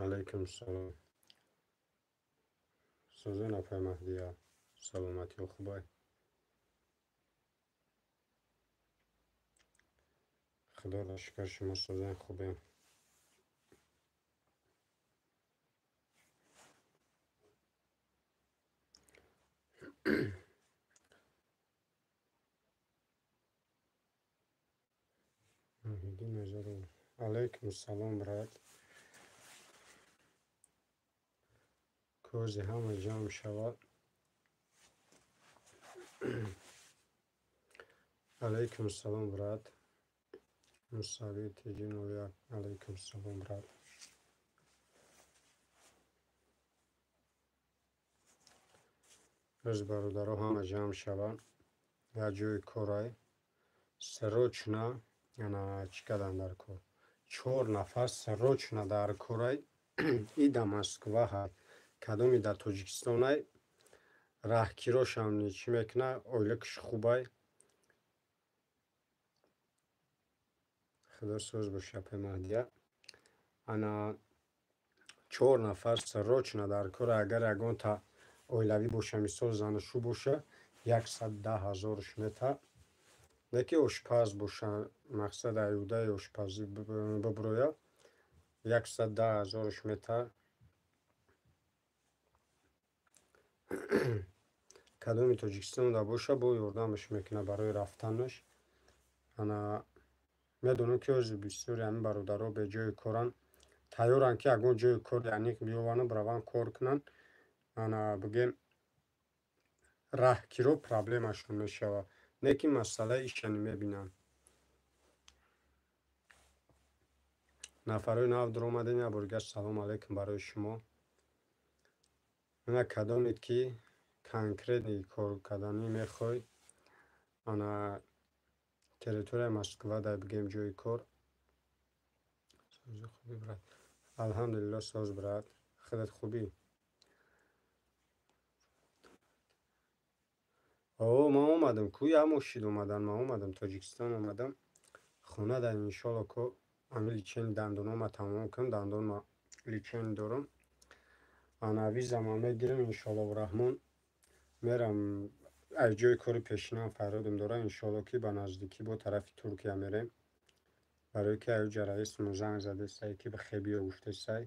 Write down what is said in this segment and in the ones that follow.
Алайкум салом. Сӯзан апай Маҳдия, саломатиё хубай? Худоро шукр, шумо сӯзан хубем. Муҳиддин Назаров. Алайкум салом, брат. Кӯзи ҳама ҷамъ шавад. Алайкум салом, брат. Мусавӣ TG01. Алайкум салом, брат. Рӯз бародаро ҳама ҷамъ шаванд. Як ҷои корай. Срочно ана чӣ кардам дар кор? Чор нафар срочно дар корай. И да Москва ҳай. Кадоми дар Тоҷикистонай. Раҳкирошам чӣ мекуна? Ойликаш хубай. Худо соз боша апай Маҳдия. Ана чор нафар срочно дар кор, агар ягонта оилавӣ боша, мисол зану-шу боша, 110 000 мета. Не ки ошпаз боша, мақсад аюдаи ошпазӣ биброя, 110 000 мета. Кадоми Тоҷикистонда боша, бо ёрдамаш мекунад барои рафтанаш. Ана медонам, ки ҳозир бисёри ҳамин бародаро беҷои коранд, тайёранд, ки ягон ҷои кори аниқ биёвану бираванд, кор кунанд. Ана бигем, раҳкиро проблемашон мешавад, не ки масъалаи ишани мебинанд. Нафарои нав дуромадем, як бор дигар салом алайкум барои шумо. Ана кадомед ки конкретный кор карданӣ мехоҳед, ана территорияи Москва дар бигем ҷои кор. Сози хубӣ, брат? Алҳамдулилло, соз, брат. Худат хубӣ? О, ман омадам ку, як моҳ шид омадан. Ман омадам, Тоҷикистон омадам. Хона дар иншолло ку ҳамин лечение дандонома тамом кунам, дандонма лечение дорам. Ана визама мегирам, иншоллоҳу раҳмон, мерам. Аз ҷои кори пешинам фарёдам дорам, иншолло, ки ба наздикӣ бо тарафи Туркия мерем. Барое ки аюҷа раисмон занг задесай, ки бихе биё гуфтесай.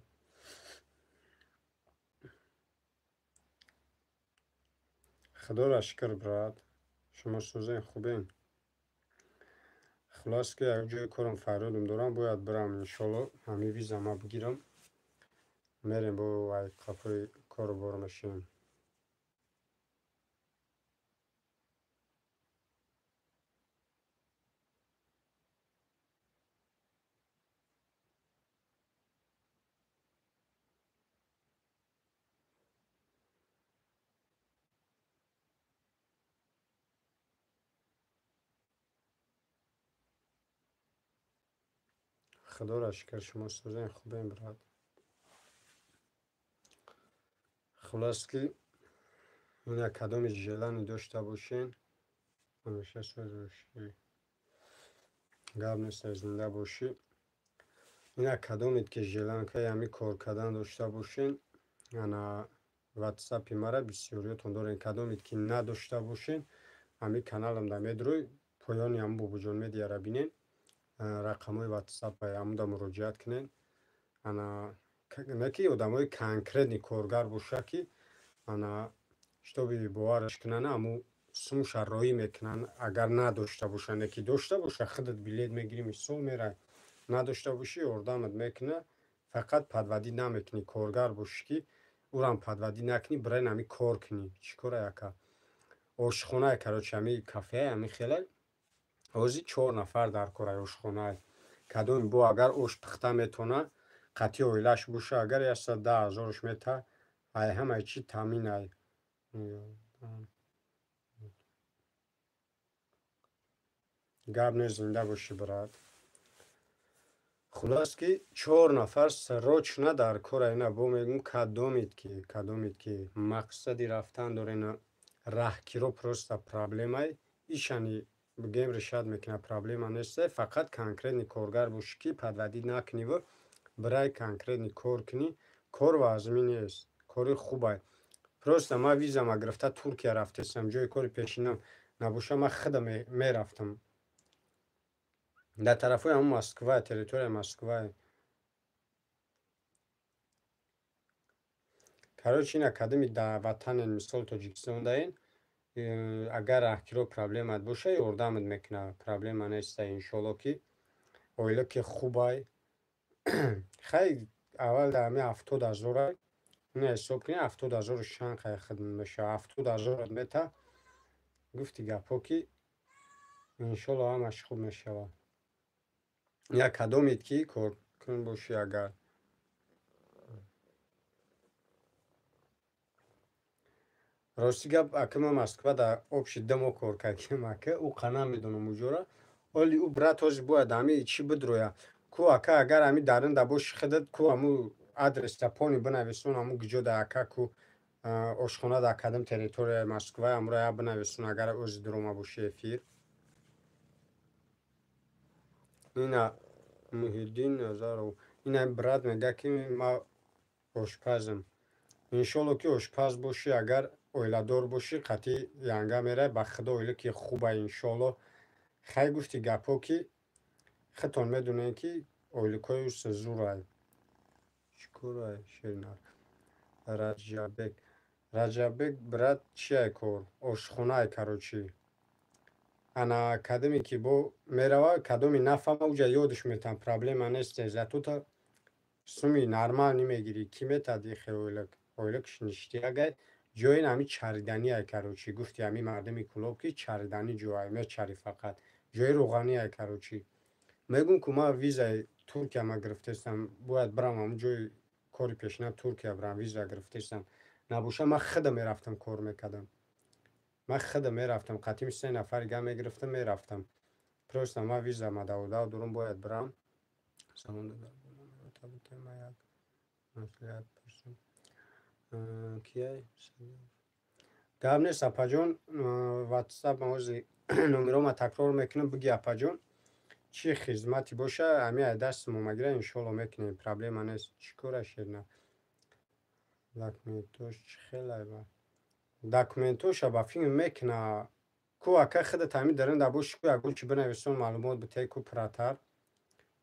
Худоро шукр, брат. Шумо сӯзен хубен? Хулос, ки як ҷои корам фарёдам дорам, бояд бирам, иншолло, ҳамин визама бигирам. Мерем, бо ай қафои кору бор мешинем. Худоро шукр, шумо сӯзен хубен, брат? Хулос, ки ина кадоми желание дошта бошен, ҳамеша соз бошӣ. Гап нест, зинда бошӣ. Ина кадомед ки желанкаи ҳамин кор кардан дошта бошен, ана ватсапи мара бисёриётон дорен. Кадомед ки надошта бошен, ҳамин каналам да медрӯй, поёни ҳамун Бобоҷон Медиара бинен, рақамҳои ватсапа ҳамуда муроҷиат кунед. Ана не ки одамои конкретный коргар боша, ки ана чтобы бовараш кунанд, ҳамун сумша роӣ мекунанд, агар надошта бошанд. Не ки дошта боша, худат билет мегирӣ, мисол мерай. Надошта бошӣ, ёрдамат мекунад, фақат подводить намекунӣ. Коргар бошӣ, ки ӯрам подводить накунӣ, бирен ҳамин кор кунӣ. Чӣ кора, яка? Ошхонае, короче, ҳамин кафеае, ҳамин хеле. Ҳозир чор нафар дар корай ошхонае. Кадоми бо агар ош пухта метавона, қатъи оилааш боша, агар 110 000 мета, ай ҳамаи чӣ таъмин ай. Гап нест, зинда бошӣ, брат. Хулос, ки чор нафар срочно дар кора. Ина бо мегӯм, кадомед ки мақсади рафтан дорен, раҳкиро просто проблемай, ишани бигем решать мекунад, проблема несте. Фақат конкретный коргар бошӣ, ки подводить накуниву Бирай конкретный кор кунӣ, кор вазмин нест, кори хубай. Просто ман визама гирифта Туркия рафтестам, ҷои кори пешинам набоша, ман худам мерафтам. Дар тарафҳои ҳамун Москва, территорияи Москва. Короче, ин академи дар ватанен, мисол Тоҷикистон даен, агар раҳкиро проблемат боша, ёрдамат мекунад. Проблема неста, иншолло ки оила ки хубай. Хай, аввал дар ҳамин 70 0-ай, ина ҳисоб кунӣ, 70 0-у чанд қай худ мешава, 70 0-ат мета. Гуфти гапҳо ки иншолло ҳамаш хуб мешавад. Як кадомед ки коркун бошӣ агар. Рости гап, ака, ман Москва дар общий 2 моҳ кор кардем, ака, ӯ қа намедонам уҷора. Оли ӯ брат ҳозир бояд ҳами чӣ бидроя. Ку ака, агар ҳами даринда боши худат, ку ҳаму адреса пони бинависон, ҳаму гиҷо да ака, ку ошхона дар кадом территорияи Москва, ҳамуро я бинависон, агар ози дурома боши эфир. Ина Муҳиддин Назаров, ина брат мега ки ман ошпазам. Иншолло ки ошпаз бошӣ, агар оиладор бошӣ, қатъи янга мерай, ба худо оила ки хуба, иншолло. Хай, гуфти гапҳо ки худтон медонед ки ойликҳои зурай. Чӣ корай, Шеринар? Раҷаббек. Раҷаббек брат, чиай кор? Ошхонае, короче. Ана кадоме ки бо мерава, кадоме нафаҳма, уҷа ёдаш метавам, проблема нест, зато та суми нормал мегирӣ. Кӣ метавад ихе ойлик? Ойликш ништиягай. Ҷои ҳами чариданиай, короче. Гуфти ҳами мардуми Кӯлоб ки чариданӣ ҷоай, мечари фақат. Ҷои рӯғаниай, короче. Мегӯм ку ман визаи Туркия ма гирифтестам, бояд бирам ҳамун ҷои кори пешинам Туркия бирам, виза гирифтестам. Набоша ман худам мерафтам, кор мекардам. Ман худам мерафтам, қатъи се нафари га мегирифтам, мерафтам. Просто ман виза ма даводаво дорум, бояд бирам. Салом, ма як маслиҳат пурсам. Кияй? Гап нест, апаҷон, ватсап ма ҳози номерома такрор мекунам, биги, апаҷон, чӣ хизмате боша, ҳами ай дасти мо магира, иншолло мекунем, проблема нест. Чӣ кора, Шерина? Документош чӣ хелай ба? Документоша ба филм мекуна. Ку ака, худат ҳами даринда боши, ку ягон чи бинависон, маълумот битаи ку пурратар.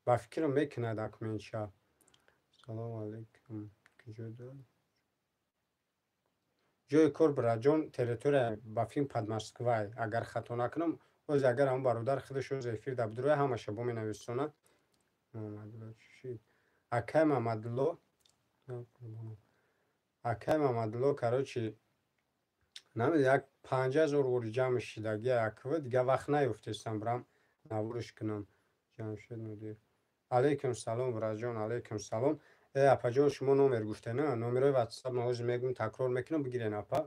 Ба фикрам мекуна документша. Салому алайкум. Куҷо ҷои кор, бираҷон? Территория ба филм под Москвай, агар хато накунам. Ози агар ҳамон бародар худаш оз эфир да бидроя, ҳамаша бо менависонад. Мамадулло чӣ шид? Акай Мамадулло, акай Мамадулло, короче, намедонам, як 5000 вори ҷамъ шидагия яква, дига вақт наёфтестам бирам навориш кунам. Ҷамшед Нодир. Алайкум салом, бираҷон, алайкум салом. Э, апаҷон, шумо номер гуфте, на? Номерои ватсап ма ҳозир мегӯм, такрор мекунам, бигирен, апа.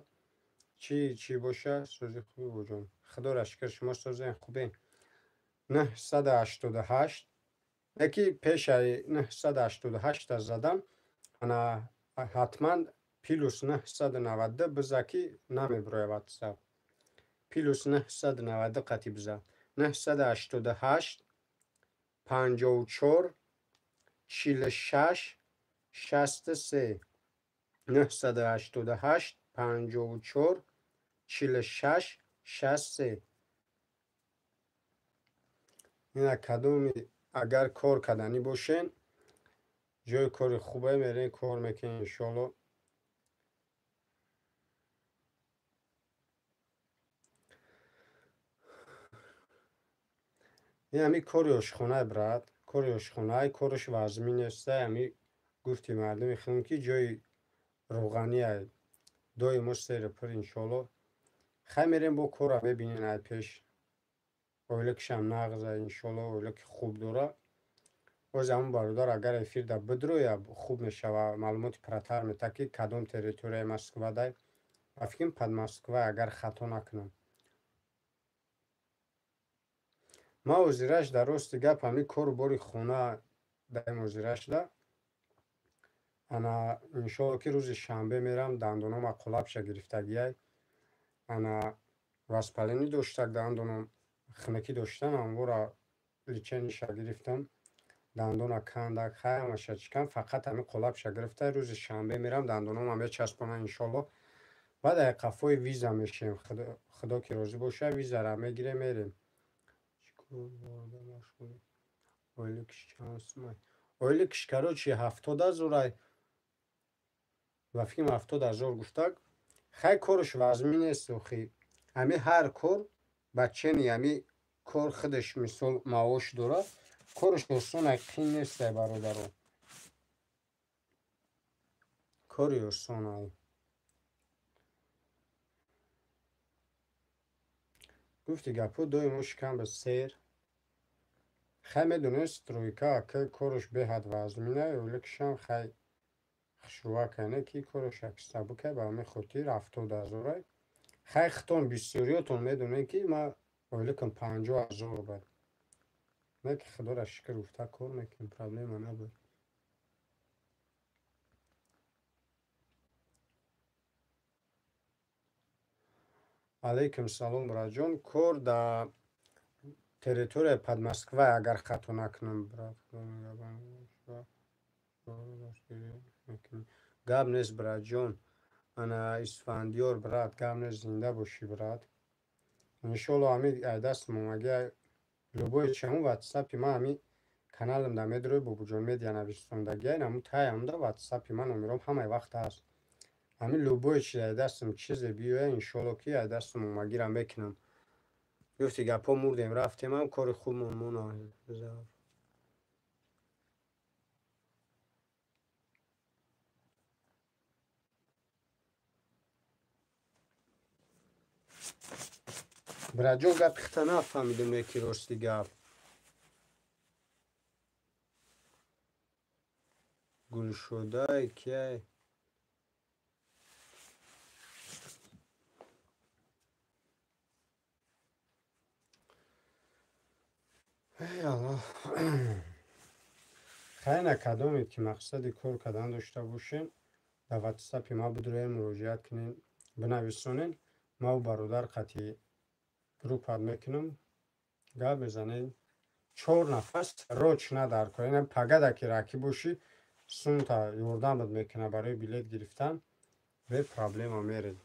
Чӣ чӣ боша? Сӯзи хуби, боҷон. Худоро шукр, шумо созен, хубен. 988, яки пешаи 988-та задан, ана ҳатман плюс 992 биза ки намебироя ватсап. Плюс 992 қати биза. 988 54 46 63, 988 54 46 63. Ина кадоми агар кор карданӣ бошен, ҷои кори хубе мерен, кор мекунем, иншоалло. Ин ҳами кори ошхонае, брат, кори ошхонае, кораш вазмин неста, ҳами гуфти мардуми худам ки ҷои рӯғанияй, доимо сери пур, иншоалло. Хай, мерем, бо кора мебинен ай пеш. Оилакишам нағза, иншоалло, оилаки хуб дора. Боз ҳамон бародар агар эфирда бидроя, хуб мешава, маълумоти пурратар мета ки кадом территорияи Москва дай. Ба фикрам, под Москва, агар хато накунам. Ман ҳозираш дар рости гап ҳамин кору бори хона даем ҳозирашда. Ана иншоалло ки рӯзи шанбе мерам, дандонома қолабша гирифтагиай. Ана воспаление доштак дандоном, хунукӣ доштан, ҳамвора лечение ша гирифтам. Дандона кандак, хай ҳамаша чикан, фақат ҳамин қолабша гирифта, рӯзи шанбе мерам, дандонома мечаспонам иншолло. Баъд ай қафои виза мешем, худо ки розӣ боша, визара мегирем, мерем. Ойликш чанд сумай? Ойликш, короче, 70 000 ай. Ба фикрам 70 000 гуфтак. Хай корш вазмин нест охи. Ҳами ҳар кор ба чени ҳами кор худаш мисол маош дорад. Корш осон ай, қин нест ай, бародаро. Кори осон ай. Гуфти гапҳо доимо шикам ба сер. Хай медонед, стройка ака корш беҳад вазминай, ойликшам хай хушрӯвакай, не ки корш аксабукай, ба ҳамин хотир 70 000 ай. Хай хитон бисёриётон медонед, ки ман ойликам 50 000 буд. Не ки худоро шукр гуфта кор мекунем, проблема набуд. Алейкум салом, братҷон. Кор дар территорияи Подмосква, агар хато накунам, брат. Гап нест, братҷон. Ана Исфандиёр, брат, гап нест, зинда бошӣ, брат. Иншолло ҳами ай даст момаги любой чаму ватсапи ман ҳами каналам да медрои Бобуҷон Медиа нависондагиай, наму таямда ватсапи ман номером ҳамаи вақт ҳаст. Ҳамин любой чи ай дастам чизе биёя, иншолло ки ай дастам омагира мекунам. Гуфти гапҳо мурдем рафтемам, кори хубмон мона. Братҷон, гапи хита нафаҳмидем, ки рости гап. Гулшодай кияй? Эй Аллоҳ. Хай на кадоме ки мақсади кор кардан дошта бошем, дар ватсапи ма бидроем, муроҷиат кунем, бинависонем, ман бародар қатъи группат мекунам, гап мезанем. Чор нафар срочно дар кор. Ина пагада ки ракӣ бошӣ, сумта ёрдамат мекунад барои билет гирифтан, бе проблема меред.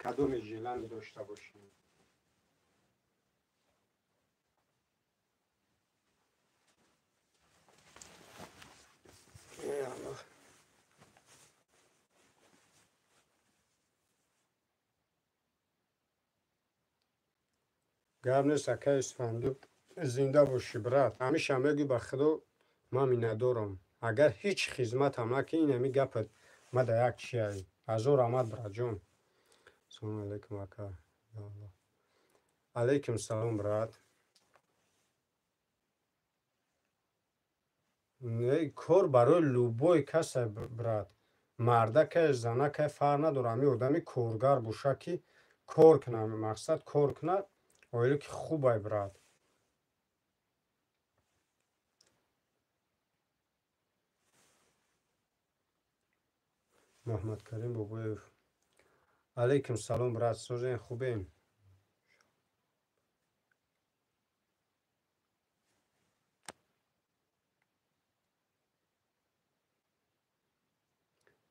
Кадоме желание дошта бошем. Эй Аллоҳ. Гап нест, акай Исфандиёр, зинда бошӣ, брат. Ҳамеша мегӯй, ба худо ман миннатдорам. Агар ҳеҷ хизматам накунӣ, ин ҳами гапат ма да як чиай. Ҳазор раҳмат, братҷон. Салому алайкум, ака. Я Аллоҳ. Алейкум салом, брат. Не, кор барои любой касе, брат. Мардакай, занакай фарқ надорад. Ҳамин одами коргар боша, ки кор кунад, мақсад кор кунад, ойлики хубай, брат. Муҳаммадкарим Бобоев. Алейкум салом, брат. Созен, хубем?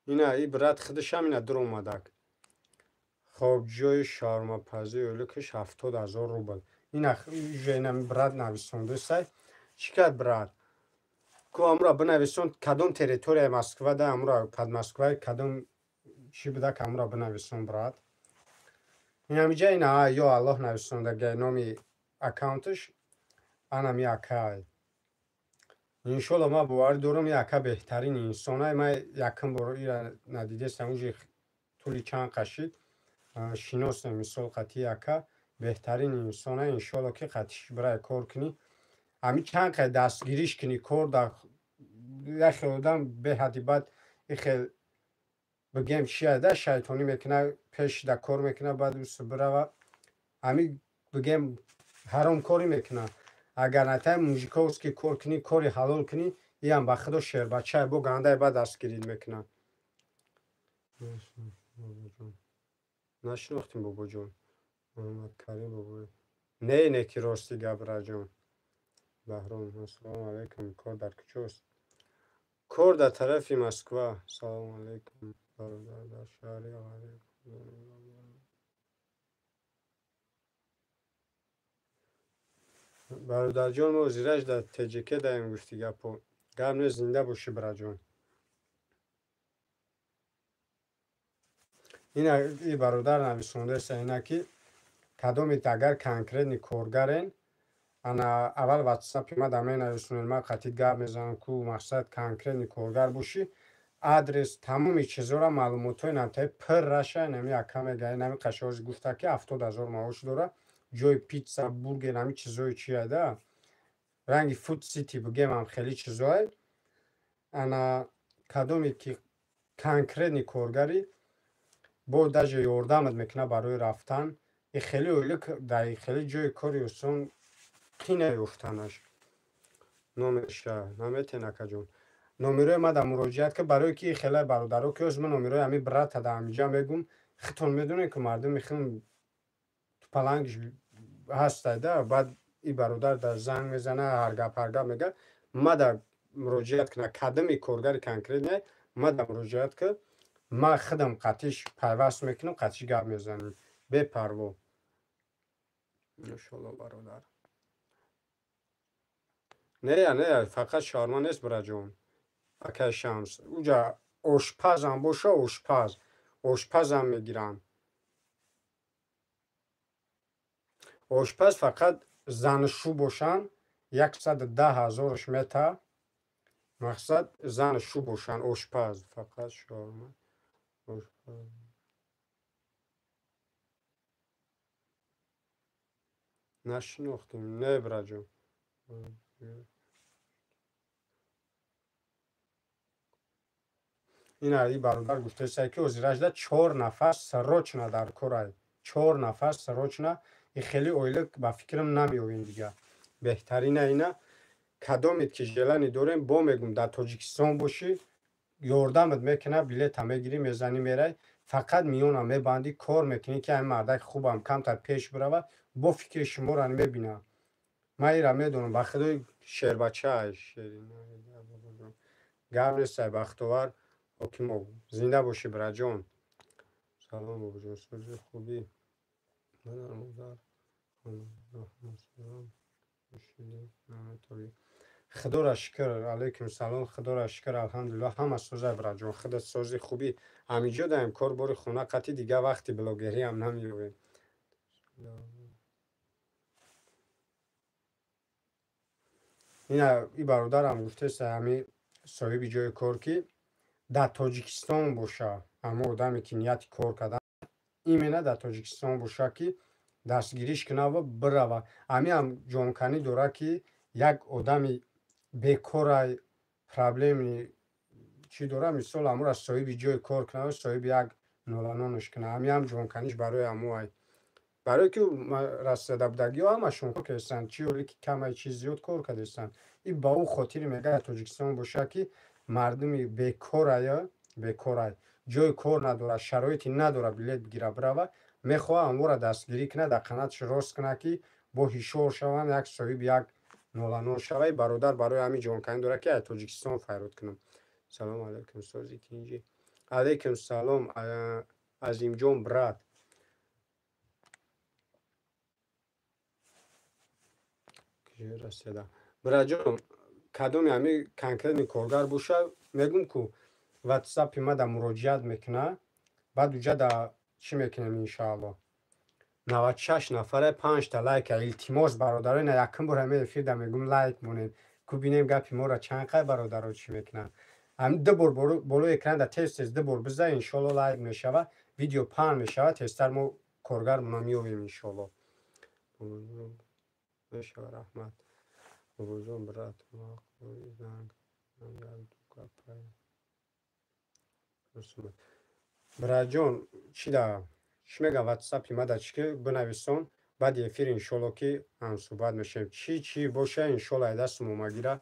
Ина и брат худашам ина дуромадак. Хоб, ҷои шаурмапазӣ ойликаш 70 000 рубл. Ина ина брат нависондасай. Чӣ кард, брат? Ку амура бинависон, кадом территорияи Москва да, амура Подмосква кадом чӣ буда, амура бинависон, брат. Инамиҷа ина ё Аллоҳ нависондагай номи аккаунташ анами акай. Иншолло ман боварӣ дорам, ин ака беҳтарин инсонай. Ман якум бор ира надидестам, уже тӯли чанд қашид шиносем, мисол қатъи ака беҳтарин инсонай. Иншолло ки қатъиш бирай кор кунӣ. Ҳамин чанд қай дастгириш кунӣ, кор да як хел одам беҳадди бад ихел бигем чия да шайтонӣ мекунад, пеш да кор мекунад, баъд усу бирава ҳамин бигем ҳаромкорӣ мекунад. Агар натай мужиковский кор кунӣ, кори ҳалол кунӣ, иам ба худо шербачае бо гандаи бад дастгирит мекунад. Нашинохтем, бобоҷон. Муҳаммадкарим Бобоев. Не, не ки рости гап, братҷон. Баҳром, ассалому алайкум. Кор дар куҷост? Кор дар тарафи Москва. Салому алайкум, бародар, дар шаҳри ғариб. Бародарҷон, мо зираш дар ТҶК даем гуфти гапо. Гап нест, зинда бошӣ, бираҷон. Ина и бародар нависондаеста ина ки кадомит агар конкретный коргарен, ана аввал ватсапи ма да менависонед, ман қатъи гап мезанам ку мақсад конкретный коргар бошӣ, адрес тамоми чизора маълумотҳои намтаи пир раша нами ака мега, нами қашош гуфта ки 70 000 маош дора, ҷои питса, бургер, ҳами чизои чияда, ранги Фуд Сити бигемам хеле чизое. Ана кадоме ки конкретный коргари, бо даже ёрдамат мекунад барои рафтан. И хеле ойлик дар хеле ҷои кори осон қина ёфтанаш. Номерша наметен, акаҷон? Номерои ма дар муроҷиат ки барое ки хеле бародаро ки ҳоз ман номерои ҳами брата дар ҳамиҷа мегум, хитон медонед ки мардуми хин палангиш ҳастай да, баъд и бародар дар занг мезана, ҳаргап ҳаргап мега. Ма дар муроҷиат куна, кадами коргари конкретный ма дар муроҷиат ки ма худам қатиш пайваст мекунам, қатиш гап мезанем бепарво, иншолло, бародар. Не, не, фақат шаурма нест, бираҷон. Акай Шамс, уҷа ошпазам боша, ошпаз, ошпазам мегиранд. Ошпаз фақат зану бошанд, 110 000-ш мета. Мақсад зану бошанд ошпаз, фақат шаурма ошпаз. Нашинохтем, не, бираҷон. Ина и бародар гуфтаеста ки ҳозиражда чор нафар срочно дар корай, чор нафар срочно. И хеле ойлик ба фикрам намеёвем дига. Беҳтарина ина кадомет ки желание дорем, бо мегум, дар Тоҷикистон бошӣ, ёрдамат мекунад, билета мегирӣ, мезанӣ, мерай, фақат миёна мебандӣ, кор мекунӣ ки ҳамин мардак хубам камтар пеш биравад. Бо фикри шуморо мебинам, ман ира медонам, ба худои шербача. Гап нестай, Бахтовар Ҳокимов, зинда бошӣ, бираҷон. Салом, бобоҷон, сӯзи хубӣ? Падар, модар. Худоро шукр. Алайкум салом. Худоро шукр, алҳамдулилло, ҳама созай, бираҷон. Худат сози, хубӣ? Ҳамиҷо даем, кор бори хона қатъи, дига вақти блогериам намеёбем. Ина и бародарам гуфтеста, ҳами соҳиби ҷои кор, ки дар Тоҷикистон боша, ҳамо одаме ки нияти кор кардан именно дар Тоҷикистон боша, ки дастгириш кунава, бирава. Ҳамиам ҷонканӣ дора ки як одами бекорай, проблеми чӣ дора, мисол, ҳамура соҳиби ҷои кор кунава, соҳиби як ноланонаш куна. Ҳамиам ҷонканиш барои ҳамоай, барое ки расадабудагиҳо ҳамашон кор кардастанд, чи оли ки камай, чи зиёд кор кардастанд. И ба ӯ хотире мегӯяд, Тоҷикистон боша, ки мардуми бекорая, бекорай, ҷои кор надорад, шароите надорад билет бигира бирава, мехоҳад ҳамвора дастгирӣ кунад, дар қанатш рост кунад, ки бо ҳишор шаванд, як соҳиби як ноланон шавай. Бародар барои ҳамин ҷонканӣ дорад, ки аз Тоҷикистон файрод кунам. Салому алайкум, сози, тинҷӣ? Алайкум салом, Азимҷон брат. Расида, бираҷон, кадоми ҳами конкретный коргар боша, мегум ку ватсапи ма да муроҷиат мекуна, баъд уҷа да чӣ мекунем, иншоалло. 96 нафаре, панҷта лайка, илтимос, бародаро. Ина якум бор ҳами эфир да мегум, лайк монед ку, бинем гапи моро чанд қай бародаро чӣ мекунанд. Ҳами ду бор болои экран да тез тез ду бор биза, иншоалло, лайк мешава, видео паҳн мешава, тезтар мо коргармона меёвем, иншоалло. Мешава, раҳмат, бобоҷон. Брат, занг. Бираҷон, чӣ да чӣ мега, ватсапи ма да чӣ ки бинависон, баъди эфир, иншоалло, ки ҳамсӯҳбат мешавем. Чӣ чӣ боша, иншоалло, ай дастум омагира,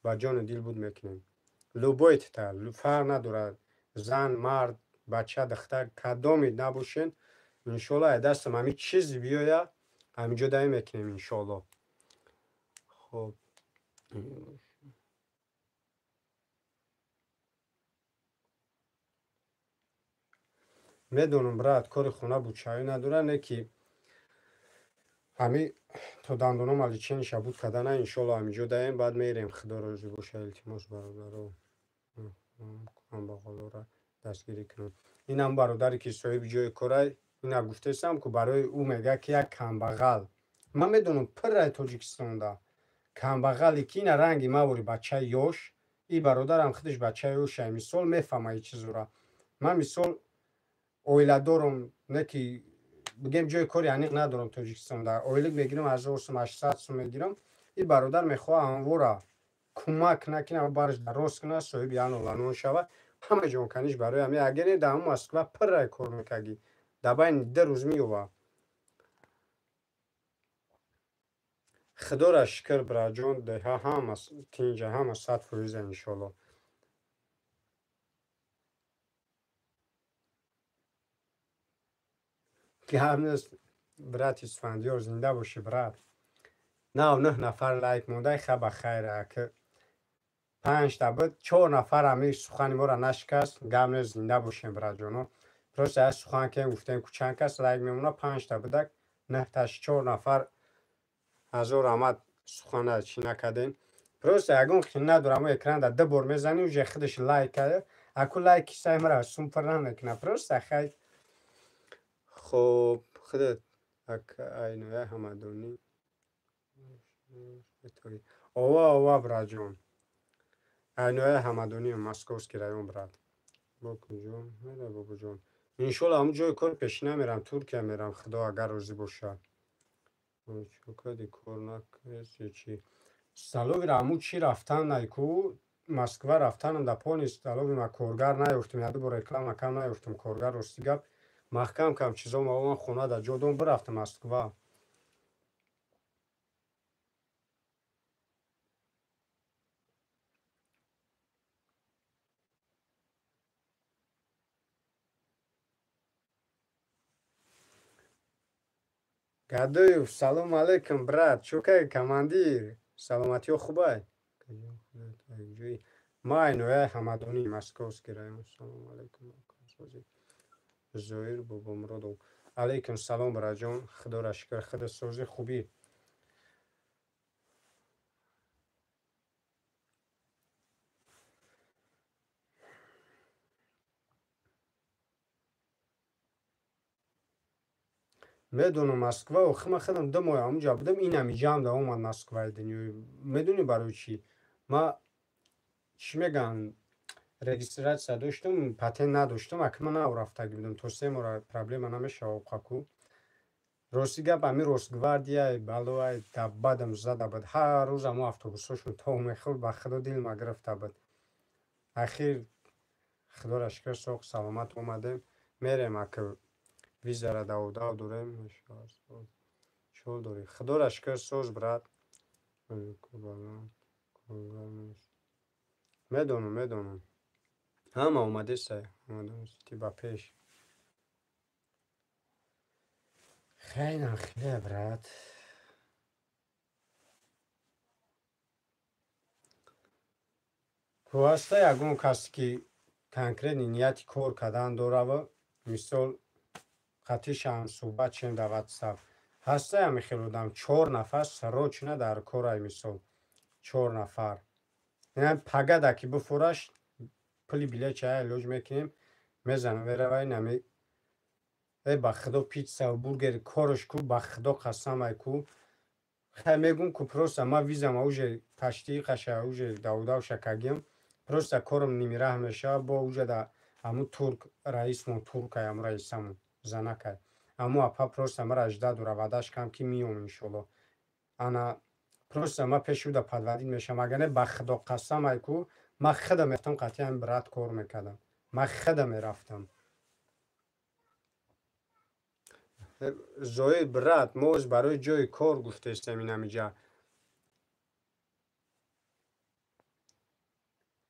ба ҷону дил буд мекунем. Любой тта, фарқ надорад, зан, мард, бача, духтар, кадоме набошен, иншоалло, ай дастам ҳамин чизе биёя, ҳаминҷо даи мекунем, иншоалло. Хоб. Медонам, брат, кори хона бучавӣ надора, не ки ҳами то дандоном лечениша буд кардана, иншолло ҳамиҷо даем, баъд мерем. Худо розӣ боша, илтимос бародаро, камбағалора дастгирӣ кунам. Инам бародаре ки соҳиби ҷои корай, ина гуфтесам ку барои ӯ мега ки як камбағал. Ман медонам пирраи Тоҷикистонда камбағале ки ина ранги мавори бачаи ёш, и бародарам худаш бачаи ёшай, мисол мефаҳма и чизора. Ман мисол оиладорам, не ки бигем ҷои кори аниқ надорам Тоҷикистонда. Ойлик мегирам 1800 сум мегирам. И бародар мехоҳад анвора кӯмак накунад, бараш дароз кунад, соҳиби як ноланон шавад. Ҳама ҷонканиш барои ҳами. Агар не дар Москва пиррай кор мекардӣ, дар байни 2 рӯз меёва. Худоро шукр, браҷон, деҳа ҳама тинҷа, ҳама 100% иншолло. Гап нест, брат Исфандиёр, зинда бошӣ, брат. 9 нафар лайк мондай, ха ба хайр, ака 5 та буд, 4 нафар ҳами сухани моро нашикаст. Гап нест, зинда бошем, братҷоно. Просто аз сухан кем гуфтем, ку чанд кас лайк мемонад, 5 та будак, 9 таш 4 нафар ҳазор раҳмат сухана чӣ накардем. Просто ягон хин надорам, экран да 2 бор мезанӣ, уже худаш лайк кард. Аку лайки сай мара сум пур намекунад. Просто хай. Хоб, худат ака айноя ҳамадонӣ. Ова, ова, братҷон. Айноя ҳамадонӣ, Московский район, брат. Бокуҷон, ҳайда бобоҷон. Иншолло ҳамун ҷои кор пешина мерам, Туркия мерам, худо агар розӣ бошад. Чокади кор накард чӣ? Столовира ҳамун чӣ рафтан найку, Москва рафтанам да пони столови ма коргар наёфтам, як ду бор реклама кам наёфтам, коргар рости гап маҳкам кам чизо ма хона да ҷо дом бирафтам Москва. Гадоев, салом алейкум, брат. Чӯ кай, командир? Саломатиё хубай? Ма айнояи ҳамадонӣ, Московский район. Салом алейкум. Зоир Бобомуродов. Алейкум салом, братҷон. Худоро шукр, худо созӣ хубӣ. Медонам Москва, охи ман худам 2 моҳ ҳамунҷа будам, инами ҷамъ да омад Москваи дунёи. Медонӣ барои чӣ? Ма чӣ мегӯям, регистратсия доштам, патент надоштам, ака ман наврафтагӣ будам, то 3 моҳ проблема намешава оқаку. Рости гап ҳами Росгвардияй, балоай даббадам зада буд. Ҳар рӯз ҳамо автобусҳошон то мехӯрд, ба худо дилма гирифта буд. Ахир худоро шукр, соғ саломат омадем. Мерем ака визара давдав дорем. Чол дорӣ. Худоро шукр, соз, брат. Медонам, медонам. Ҳама омадесай, омадасти ба пеш. Хеле хеле, брат. Ку ҳаста ягон касе ки конкретни нияти кор кардан дорава, мисол қатишам суҳбат шем дар WhatsApp. Ҳаста ҳами хел одам, 4 нафар срочно дар корай, мисол 4 нафар. Пагада ки бифураш, пули билетча илоҷ мекунем, мезанам мерава инами. Э ба худо питса ва бургери кораш ку, ба худо қасам ай ку. Хай мегум ку просто ма визама уже почти қаша уже давдав шакагим. Просто корам нимираҳ мешава, бо уже да ҳамун турк раисмон туркай, ҳамун раисамон занакай. Аммо апа просто мара жда дора, ваъдаш кам ки миём иншолло. Ана просто ма пеши ӯ да подводить мешавам. Агар не ба худо қасам ай ку, ман худам мерафтам қатъи ҳамин брат кор мекардам. Ман худам мерафтам. Зоир брат, мо оз барои ҷои кор гуфтестем инамиҷа.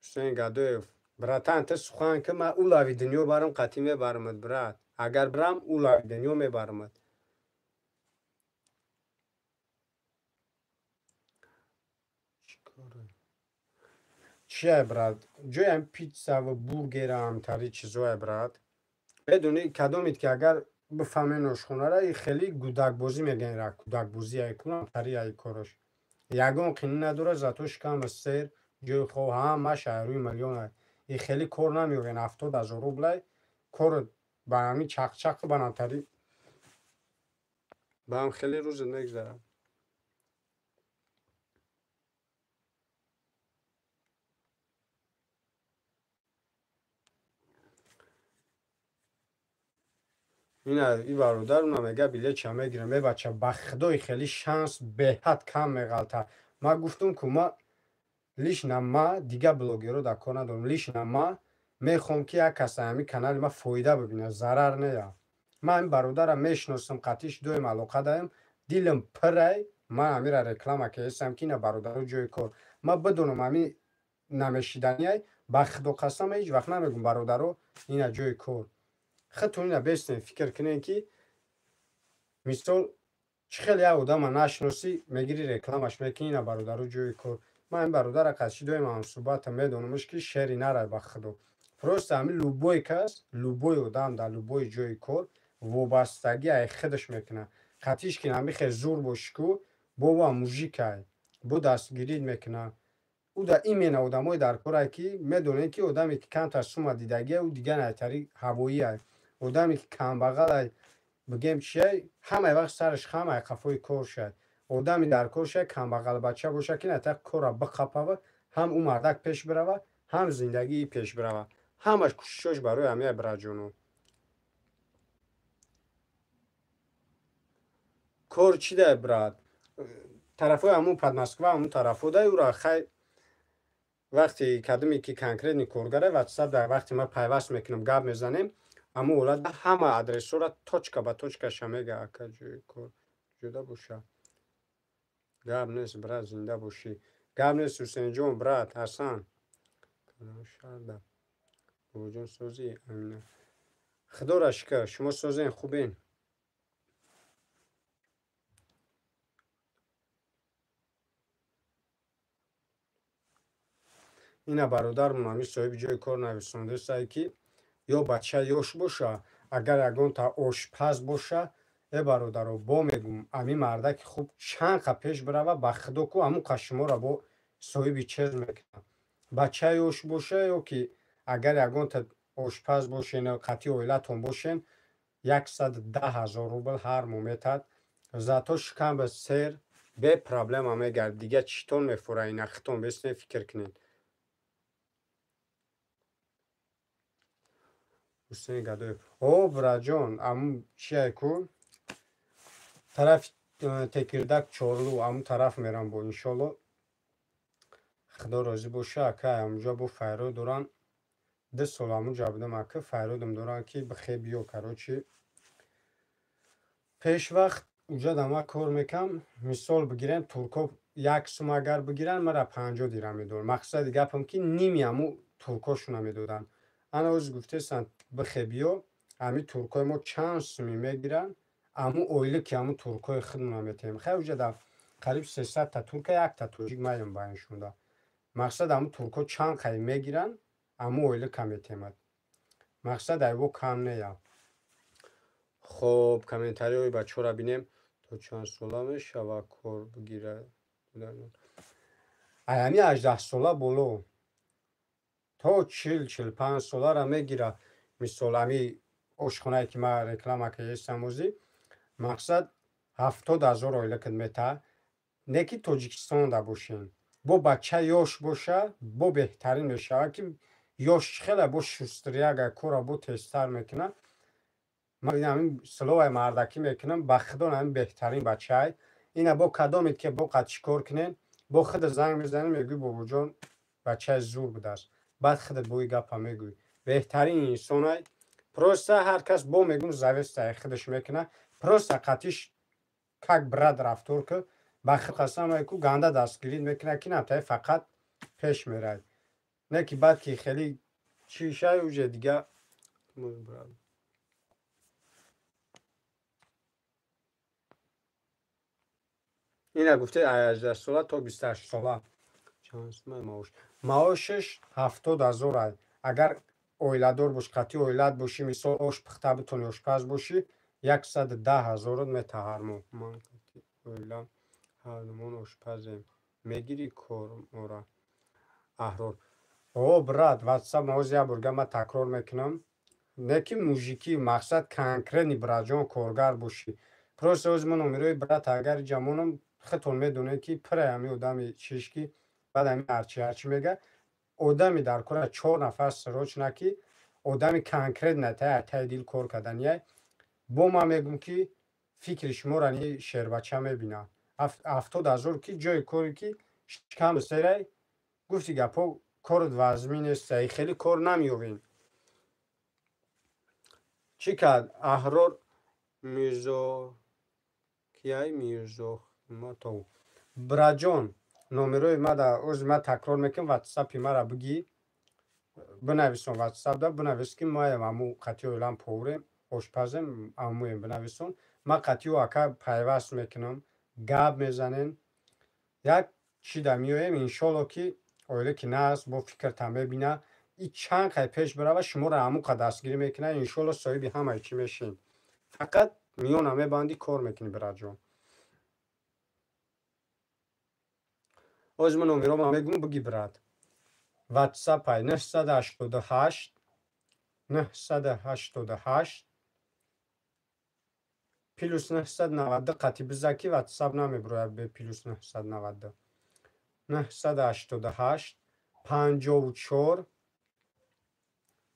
Ҳусейн Гадоев, братан, ту сухан ки ман улави дунё барам қатъӣ мебарамад, брат. Агар бирам улави дунё мебарамад. Чия, брат? Ҷоям питса ва бургера ҳамтари чизое, брат. Медонӣ кадомед ки агар бифаҳмед ошхонара, и хеле гудакбозӣ мегӯянд, ра кӯдакбозӣ ай кунам тари ай кораш. Ягон қинӣ надорад, зато шикам сер, ҷои хоб ҳамаш ай рӯи миллион ай. И хеле кор намеёбен, 70 000 рублай кор ба ҳамин чақчақ ба намтари ба ҳам хеле рӯзат мегузарад. Ина и бародар ма мега билетча мегирам. Э бача, ба худои хеле шанс беҳад кам меғалта. Ма гуфтум ку ма лично ма дига блогерро дар кор надорам. Лично ма мехоҳам ки як кас ҳамин канали ма фоида бибинад, зарар нея. Ман ҳамин бародарам мешиносам, қатиш доим алоқа даем, дилам пирай, ман ҳамира реклама кардам ки ина бародаро ҷои кор. Ма бидонам ҳамин намешиданиай, ба худо қасам ҳеҷ вақт намегум бародаро ина ҷои кор. Худтон ина бестен фикр кунед ки мисол чӣ хеле як одама нашиносӣ, мегирӣ рекламаш мекунӣ ина бародаро ҷои кор. Ман ҳамин бародара қатиши доим ҳамсӯҳбатам, медонамш ки шери нарай ба худо. Просто ҳамин любой кас, любой одам дар любой ҷои кор вобастагӣ ай худаш мекунад. Қатиш ки ҳамин хел зур бошӣ ку, бова мужикай, бо дастгирит мекунад. Ӯ да именно одамое дар корае ки медонед ки одаме ки камтар сума дидагия, ӯ дигар найтари ҳавоиай. Одаме ки камбағалай, бигем чиай, ҳамаи вақт сараш хам ай қафои кор шай. Одами дар кор шай, камбағал бача боша ки натақ корра биқапава, ҳам ӯ мардак пеш бирава, ҳам зиндагии пеш бирава. Ҳамаш кӯшишош барои ҳамия бираҷону. Кор чӣ дай, брат? Тарафҳои ҳамун Подмосква, ҳамун тарафҳо дай, ӯра хай вақте кадоме ки конкретни коргара WhatsApp дар вақте ман пайваст мекунам, гап мезанем, ҳамун ҳолат ҳама адресҳоро точка ба точкаша мега, ака ҷои кор ҷуда боша. Гап нест, брат, зинда бошӣ. Гап нест, Ҳусейнҷон, брат, Ҳасан. Шарда. Бобоҷон созӣ, Амина. Худоро шукр, шумо созен, хубен. Ина бародармон ҳамин соҳиби ҷои кор нависондааст ки ё бача ёш боша, агар ягонта ошпаз боша, э бародаро, бо мегум, ҳамин мардаки хуб чанд қа пеш бирава, ба худо ку ҳамун қа шуморо бо соҳиби чиз мекунад. Бача ёш боша ё ки агар ягонта ошпаз бошен, қатъи оилатон бошен, 110 000 рубл ҳар моҳ метад. Зато шикам ба сер бе проблема мегард. Дига читон мефура, ина хитон бесне фикр кунед. Ҳусейн Гадоев. О, браҷон, амун чия ку? Тарафи Текирдак Чорлу, амун тараф мерам бо иншолло. Худо розӣ боша, ака амунҷо бо файрод доран. 2 сол амунҷо будам, ака файродам доран ки бихе биё, короче. Пеш вақт уҷа дама кор мекам, мисол бигирем, турко як сум агар бигиран, мара 50 дирам медоданд. Мақсади гапам ки ними аму туркошуна медоданд. Ана оз гуфтесанд бихе биё, ҳамин туркои мо чанд суми мегиранд, аму ойлики аму туркои худмона метаҳем. Хай уҷа дар қариб 300 та турка, якта тоҷик маем ба ин шунда. Мақсад аму турко чанд қай мегиранд, аму ойлика метемад. Мақсад айво кам нея. Хоб, комментариҳои бачаҳоро бинем. То чанд сола мешава кор бигирад? Ай ҳамин 18 сола боло то 40-45 соларо мегирад. Мисол ҳамин ошхонае ки ман реклама кардам озӣ, мақсад 70 000 ойликат метаҳад. Не ки Тоҷикистонда бошем. Бо бача ёш боша, бо беҳтарин мешавад ки ёш хеле бо шустрияга кора бо тезтар мекунад. Ман ҳамин словаи мардакӣ мекунам, ба худо ҳамин беҳтарин бачаай. Ина бо кадомед ки бо қад чӣ кор кунед, бо худат занг мезанӣ, мегӯӣ бобоҷон бачаи зур будааст. Баъд худат бо ин гапа мегӯӣ. Беҳтарин инсонай. Просто ҳар кас бо мегӯм завестаи худаш мекунад. Просто қатиш как брат рафтор ку, ба худ қасам ку ганда дастгирӣ мекунад ки натай фақат пеш мерай. Не ки баъд ки хеле чӣ шай уже дига. Ина гуфте 18 сола то 28 сола. Чанд сумаи маош? Маошаш 70 000 ай. Агар оиладор бош, қатъи оилат бошӣ, мисол ош пухта битонӣ, ошпаз бошӣ, 110 000 мета ҳар моҳ. Ман қатъи оилам ҳардумон ошпазем. Мегирӣ кормора? Аҳрор. О, брат, ватсап ҳозир як борга ман такрор мекунам. Не ки мужики, мақсад конкретный братҷон коргар бошӣ. Просто ҳозир ман номерои брат агар ҷамонам, худтон медонед ки пирай ҳами одами чиш ки баъд ҳами ҳарчи ҳарчи мега. Одами дар кора чор нафар срочно ки одами конкретно тай дил кор карданияй. Бо ман мегӯм ки фикри шуморо ни шербача мебинад. 70 000 ки ҷои коре ки шикам серай, гуфти гапҳо, корот вазмин нест, хеле кор намеёвем. Чӣ кард Аҳрор Мирзо, кияй Мирзохиматов? Братҷон, номерои мада ози ман такрор мекунам, ватсапи мара бигӣ, бинависон, ватсапда бинавис ки маям аму қатъи оилам поварем, ошпазем, амуем бинависон. Ман қатъиу ака пайваст мекунам, гап мезанем, як чида меоем, иншолло ки оиле ки нааст, бо фикрта мебина, и чанд қай пеш бирава, шуморо ҳамуқа дастгирӣ мекунад, иншолло соҳиби ҳамаи чӣ мешин. Фақат миёна мебандӣ, кор мекунӣ, братҷон. Ҳозир ман номерома мегӯм, биги, брат. Ватсапай 988 988 плюс 992 қатӣ биза ки ватсап намебирояд бе плюс 992. 988 54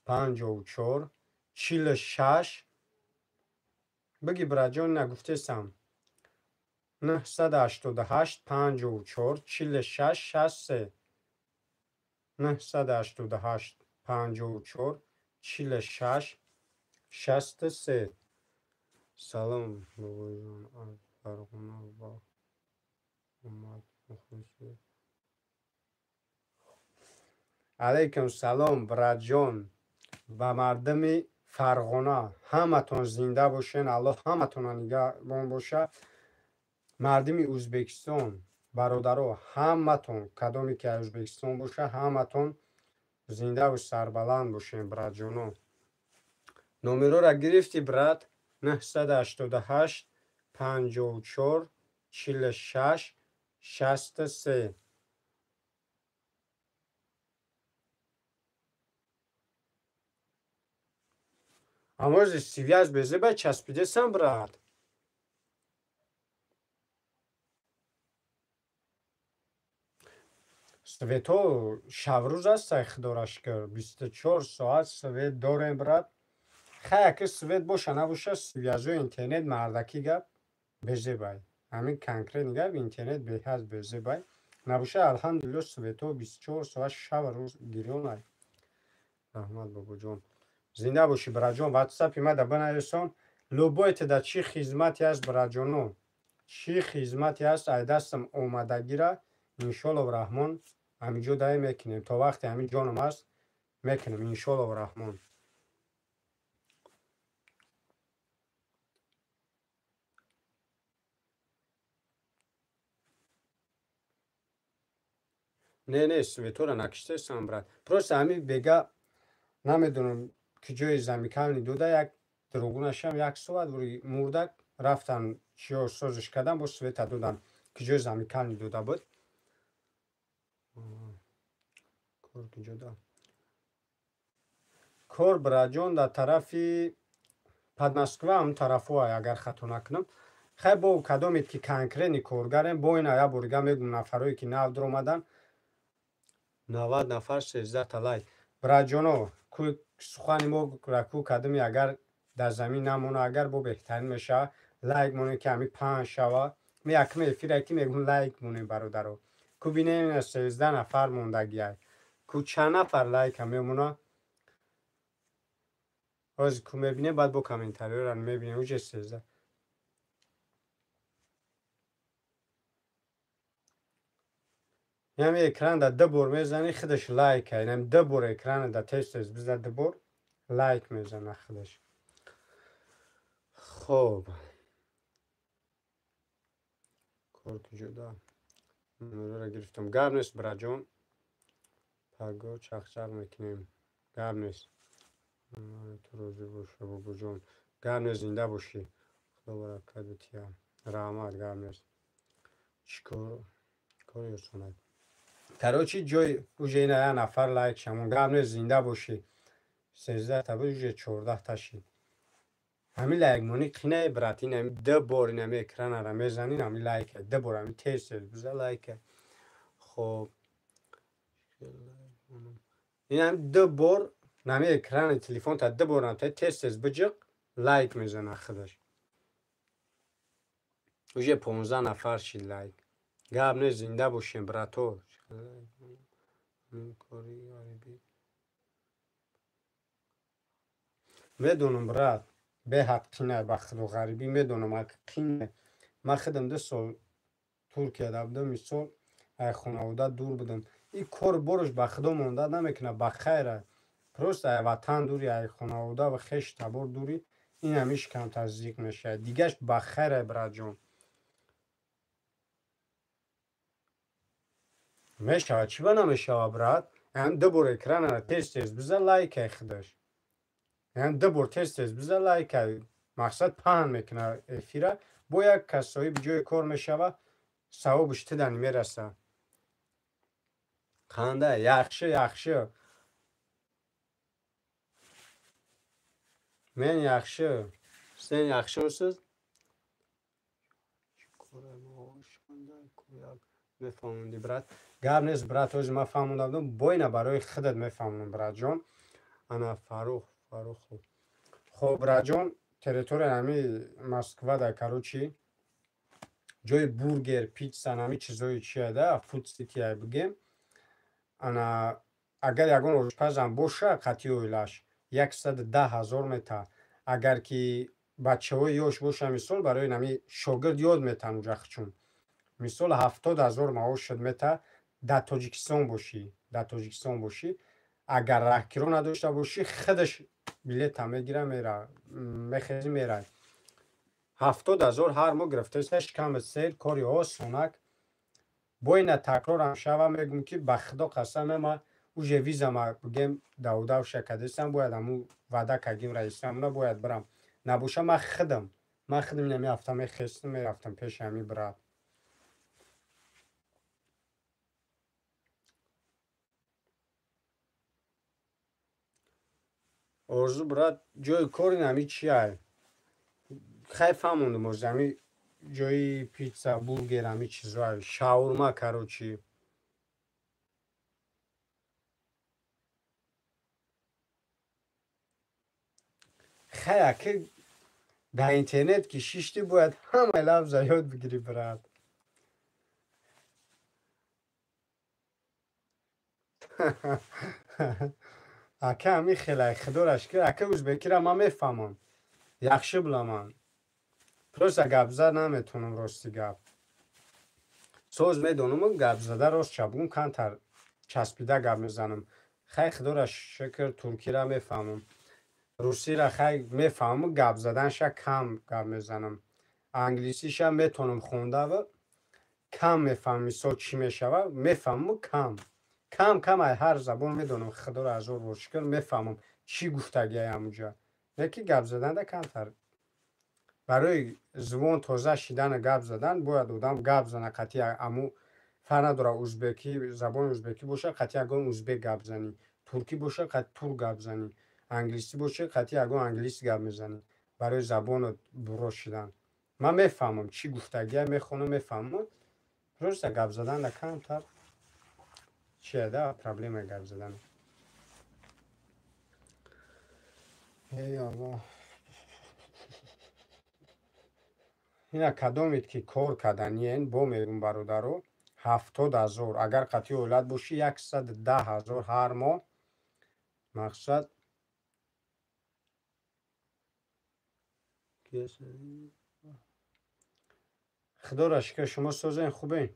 54 46. Биги, братҷон, нагуфтесам. 988 54 46 63, 988 54 46 63. Салом, бобоҷон, аз Фарғона ва омад, мухлиси. Алайкум салом, братҷон, ба мардуми Фарғона, ҳаматон зинда бошен, Аллоҳ ҳаматонро нигаҳбон боша. Мардуми Ӯзбекистон, бародаро, ҳаматон, кадоме ки аз Ӯзбекистон боша, ҳаматон зиндаву сарбаланд бошен, братҷоно. Номерора гирифтӣ, брат? 988 54 46 63. Амози связь безеба часпидесам, брат. Свето шабрӯз аст, худоро шукр, 24 соат свет дорем, брат. Хай, аки свет боша набоша, связои интернет мардакӣ гап безебай. Ҳамин конкретный гап, интернет беҳад безебай. Набоша, алҳамдулилло, свето 24 соат шаб рӯз гирёнай. Раҳмат, бобоҷон, зинда бошӣ, братҷон. Ватсапи мада бинависон, любой теда чӣ хизмате аст, братҷоно, чӣ хизмате аст, ай дастам омадагира, иншоллоҳ раҳмон, ҳаминҷо дае мекунем. То вақте ҳамин ҷоном аст, мекунем, иншоллоҳ раҳмон. Не, не, светора накиштесам, брат. Просто ҳамин бега намедонам ки ҷои замикални дода, як дурӯғунашам як соат мурдак рафтан, чиё созиш кардан, бо света додан, ки ҷои замикални дода буд. Кор киҷода? Кор, братҷон, дар тарафи Подмосква, ҳам тарафҳо, агар хато накунам. Хай, бо кадомед ки конкретный коргарем, бо ина як борига мегӯм, нафарое ки нав дуромадан, 90 нафар, 13та лайк. Братҷоно, сухани мо раку кадоми агар дар замин намона, агар бо беҳтарин мешава, лайк монем ки ҳами панҷ шава. Ме якуми эфире ки мегӯм, лайк монем, бародаро. Ку бинем, 13 нафар мондагиай, ку чанд нафар лайка мемона. Ҳозир ку мебинем, баъд бо комментариёро мебинем, уже 13. Ями экран да ду бор мезани, худаш лайка. Инам ду бор экрана да тез тез биза, ду бор лайк мезана худаш. Хоб, кор куҷода? Номерора гирифтам, гап нест, братҷон. Паго чақчақ мекунем. Гап нест. Ту розӣ боша, бобоҷон. Гап нест, зинда бошӣ. Худо баракат бития. Раҳмат, гап нест. Чӣ кори осонай. Короче, ҷои уже ина як нафар лайк шамон. Гап нест, зинда бошӣ. 13 та буд, уже 14 та шид. Ҳамин лайкмонӣ қинае, брат, ин ҳами ду бор ин ҳами экранара мезанин, ҳами лайка, ду бор ҳами тез тез биза лайка. Хоб. Ин ҳами ду бор нами экрани телефонта ду бор намта тез тез биҷиқ, лайк мезана худаш. Уже 15 нафар шид лайк. Гап нест, зинда бошем, брато. Медонам, брат, беҳад қинай, ба худо ғарибӣ медонам, ак қинай. Ман худам 2 сол Туркияда будам, мисол ай хонавода дур будам. Ин кор борш ба худо монда намекунад, ба хайра. Просто ай ватан дури, ай хонавода ва хеш табор дури, ин ҳамиш камтар зиқ мешавад. Дигаш ба хайра, братҷон. Мешавад, чӣ ба намешавад, брат? Ҳам ду бор экранара тез тез биза лайкай худаш. Ҳам ду бор тез тез биза лайкай. Мақсад паҳн мекунад эфира. Бо як кас соҳиби ҷои кор мешава, савобиш тидани мераса. Қанда, яхши, яхши. Мен яхши. Сен яхшимisiz? Мефаҳмонди, брат. Гап нест, брат, ҳозир ман фаҳмонда будам. Бойна барои худат мефаҳмонам, братҷон. Ана Фарух, Фарух. Хоб, братҷон, территорияи ҳами Москвада, короче, ҷои бургер, питса, ҳами чизои чияда, фуд сития бигем. Ана агар ягон ошпазам боша, қатъи оилаш 110 000 мета. Агар ки бачаҳои ёш боша, мисол барои ҳами шогирд ёд метан уҷа хучун. Мисол 70 000 маош шуд мета, дар Тоҷикистон бошӣ, дар Тоҷикистон бошӣ. Агар раҳкиро надошта бошӣ, худаш билета мегира, мера, мехези, мера. 70 000 ҳар моҳ гирифтаиста, шиками сер, кори осонак. Бо ина такрорам шава, мегӯм ки ба худо қасам, ма уже визама бигем давдавша кадестам, бояд аму ваъда кагим раисамона, бояд бирам. Набоша ман худам, ман худам инами ҳафта мехестам, мерафтам пеши ҳами брат. Орзу, брат, ҷои кор ин ҳами чиай? Хай фаҳмондум, ози ҳами ҷои питса, бургер, ҳами чизоай, шаурма, короче. Хай аки дар интернет ки шишти, бояд ҳамаи лафза ёд бигирӣ, брат. Ака ҳами хелай, худоро шукр, ака ӯзбекиро ман мефаҳмам. Яхши биламан. Просто гап зад наметонам, рости гап. Соз медонам, гап зада рост чабгум камтар часпида гап мезанам. Хай худоро шукр, туркиро мефаҳмам. Русиро хай мефаҳмам, гап заданша кам гап мезанам. Англисиша метонам хондава, кам мефаҳмам, мисол чӣ мешава, мефаҳмам кам. Кам кам ай ҳар забон медонам, худоро ҳазор бор шукр, мефаҳмам чӣ гуфтагиай ҳамуҷа. Лекин гап заданда камтар. Барои зубон тоза шидану гап задан бояд одам гап зана, қатъи аму фарқ надорад, узбекӣ, забони узбекӣ боша, қатъи ягон узбек гап занӣ, туркӣ боша, қатъи турк гап занӣ, англисӣ боша, қатъи ягон англис гап мезанӣ. Барои забонат буро шидан. Ман мефаҳмам чӣ гуфтагиай, мехонам, мефаҳмам. Просто гап заданда камтар чияда проблемаи гап задан. Эй Аллоҳ. Ина кадомед ки кор карданиен, бо мегӯм бародаро, 70 000, агар қатъи оилат бошӣ, 110 000 ҳар моҳ. Мақсад худоро шукр, шумо созен, хубен.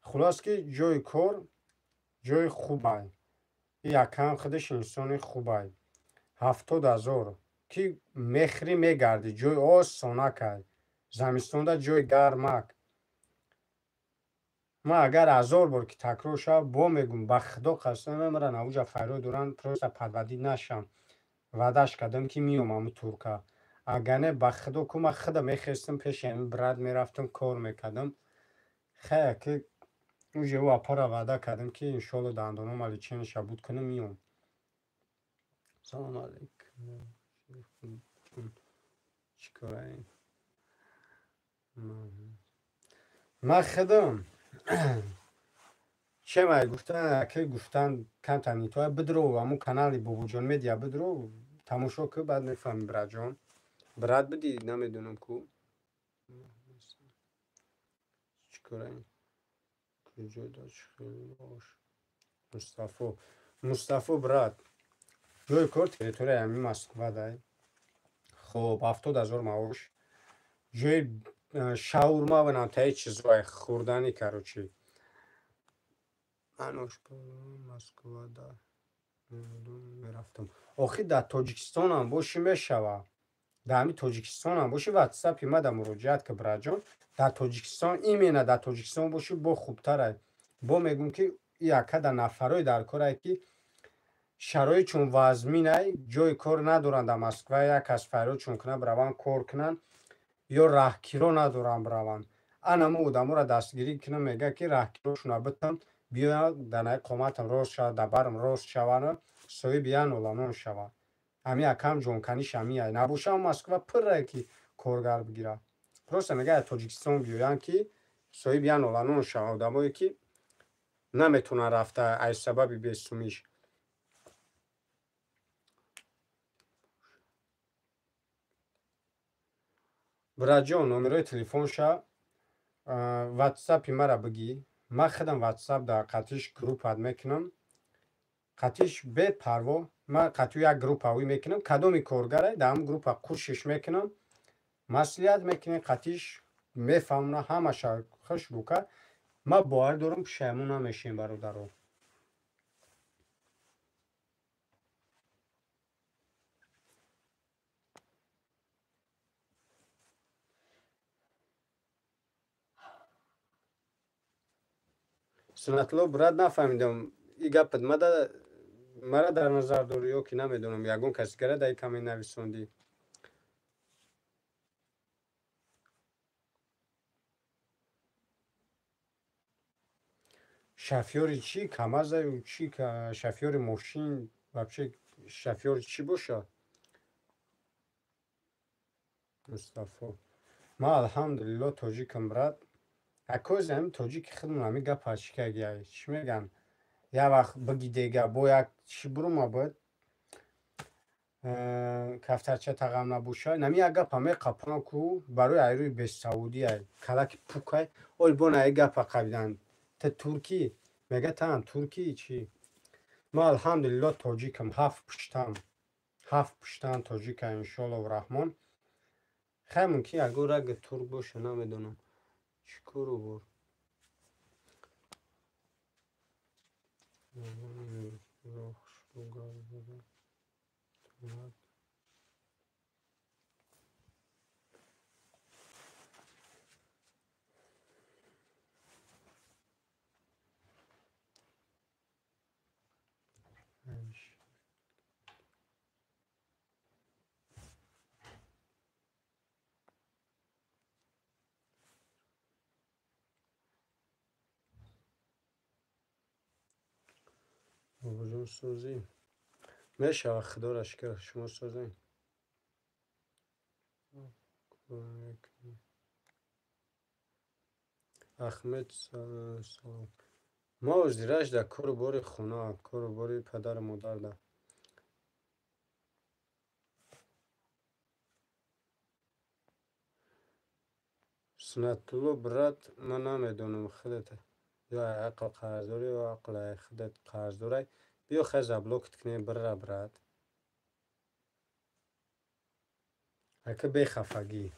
Хулос ки ҷои кор ҷои хубай. Якам худаш инсони хубай. 70 000 ки мехрӣ мегардӣ, ҷои осонакай. Замистонда ҷои гармак. Ман агар ҳазор бор ки такрор шавад, бо мегӯм, ба худо қасам, мара навуҷа файрод доранд, просто подводӣ нашам. Ваъдаш кардам ки миём ҳамун турка. Агар не, ба худо ку ман худам мехестам, пеши ҳамин брат мерафтам, кор мекардам. Хая ки уже ӯ апара ваъда кардам ки иншоалло дандонома лечениша буд кунам, миём. Салому алейкум. Чӣ кораем? Ман худам чемай гуфтан, ки гуфтан камтар нитоя бидро, ҳамун канали Бобоҷон Медиа бидро, тамошо ку, баъд мефаҳмӣ, братҷон. Брат бидӣ, намедонам ку. Чӣ кораем? Куҷо дошт хеле бош. Мустафо. Мустафо брат. Ҷои кор территорияи ҳамин Москва дай. Хоб, 70 000 маош. Ҷои шаурма ва намтаи чизҳои хӯрдани, короче. Ман Москва да мерафтам. Охир дар Тоҷикистонам бошӣ мешава. Дар ҳамин Тоҷикистонам бошӣ, ватсапи ма да муроҷиат ки, братҷон. Дар Тоҷикистон, именно дар Тоҷикистон бошӣ, бо хубтарай. Бо мегӯм ки яка да нафарое дар корае ки шароитшон вазминай, ҷои кор надоранд дар Москва, як кас файродшон кунад, бираванд кор кунанд, ё раҳкиро надоранд бираванд. Анамо одаморо дастгирӣ кунам, мега ки раҳкирошона битам, биёяд дар наи қоматам рост шавад, дар барам рост шаванд, соҳиби як ноламон шавад. Ҳамин якам ҷонканиш ҳамин набошам, Москва пуррае ки коргар бигирад. Просто мега Тоҷикистон биёянд ки соҳиби як ноламон шаванд, одамое ки наметавонанд рафта аз сабаби бесумиш. Братҷон, номерои телефонша ватсапи мара бигӣ. Ман худам ватсап дар қатиш группат мекунам. Қатиш бепарво, ман қатъи як группа ӯй мекунам. Кадоми коргарай дар ҳамн группа кӯшиш мекунам. Маслиҳат мекунем, қатиш мефаҳмона, ҳамаша хушрӯ кард. Ман боварӣ дорам, пушаймон намешем, бародаро. Сунатулло брат, нафаҳмидам, и гапат мара дар назар дорӣ ё ки намедонам, ягон каси гара дар каме нависондӣ. Шофёри чӣ? Камазаю чӣ? Шофёри мошин? Вообще шофёри чӣ боша? Мустафо. Ман алҳамдулилло тоҷикам, брат. Акози ҳамин тоҷики худмон ҳамин гапа чӣ кагия? Чӣ мегӯянд? Як вақт биги дега бо як чӣ бурума бояд кафтарча тағам набоша. Нами як гапа меқапам ку барои айрӯи бесаводиай, калаки пукай. Ой бо на гапа қабидан. Та туркӣ мега таам туркӣ чӣ? Ман алҳамдулилло тоҷикам, ҳафт пуштам. Ҳафт пуштам тоҷика, иншоаллоҳу раҳмон. Хай мумкин ягон раги турк боша, намедонам. Чӣ кору бор? Бобоҷон, созӣ? Мешавад, худоро шукр, шумо созем. Ахмед салом. Ма озираш дар кору бори хона, кору бори падару модар да. Сунатулло брат, ман намедонам худат ё ақл қарздорӣ, ё ақл худат қарздорай. Биё хай заблокат кунем, бира, брат. Ака бехафагӣ.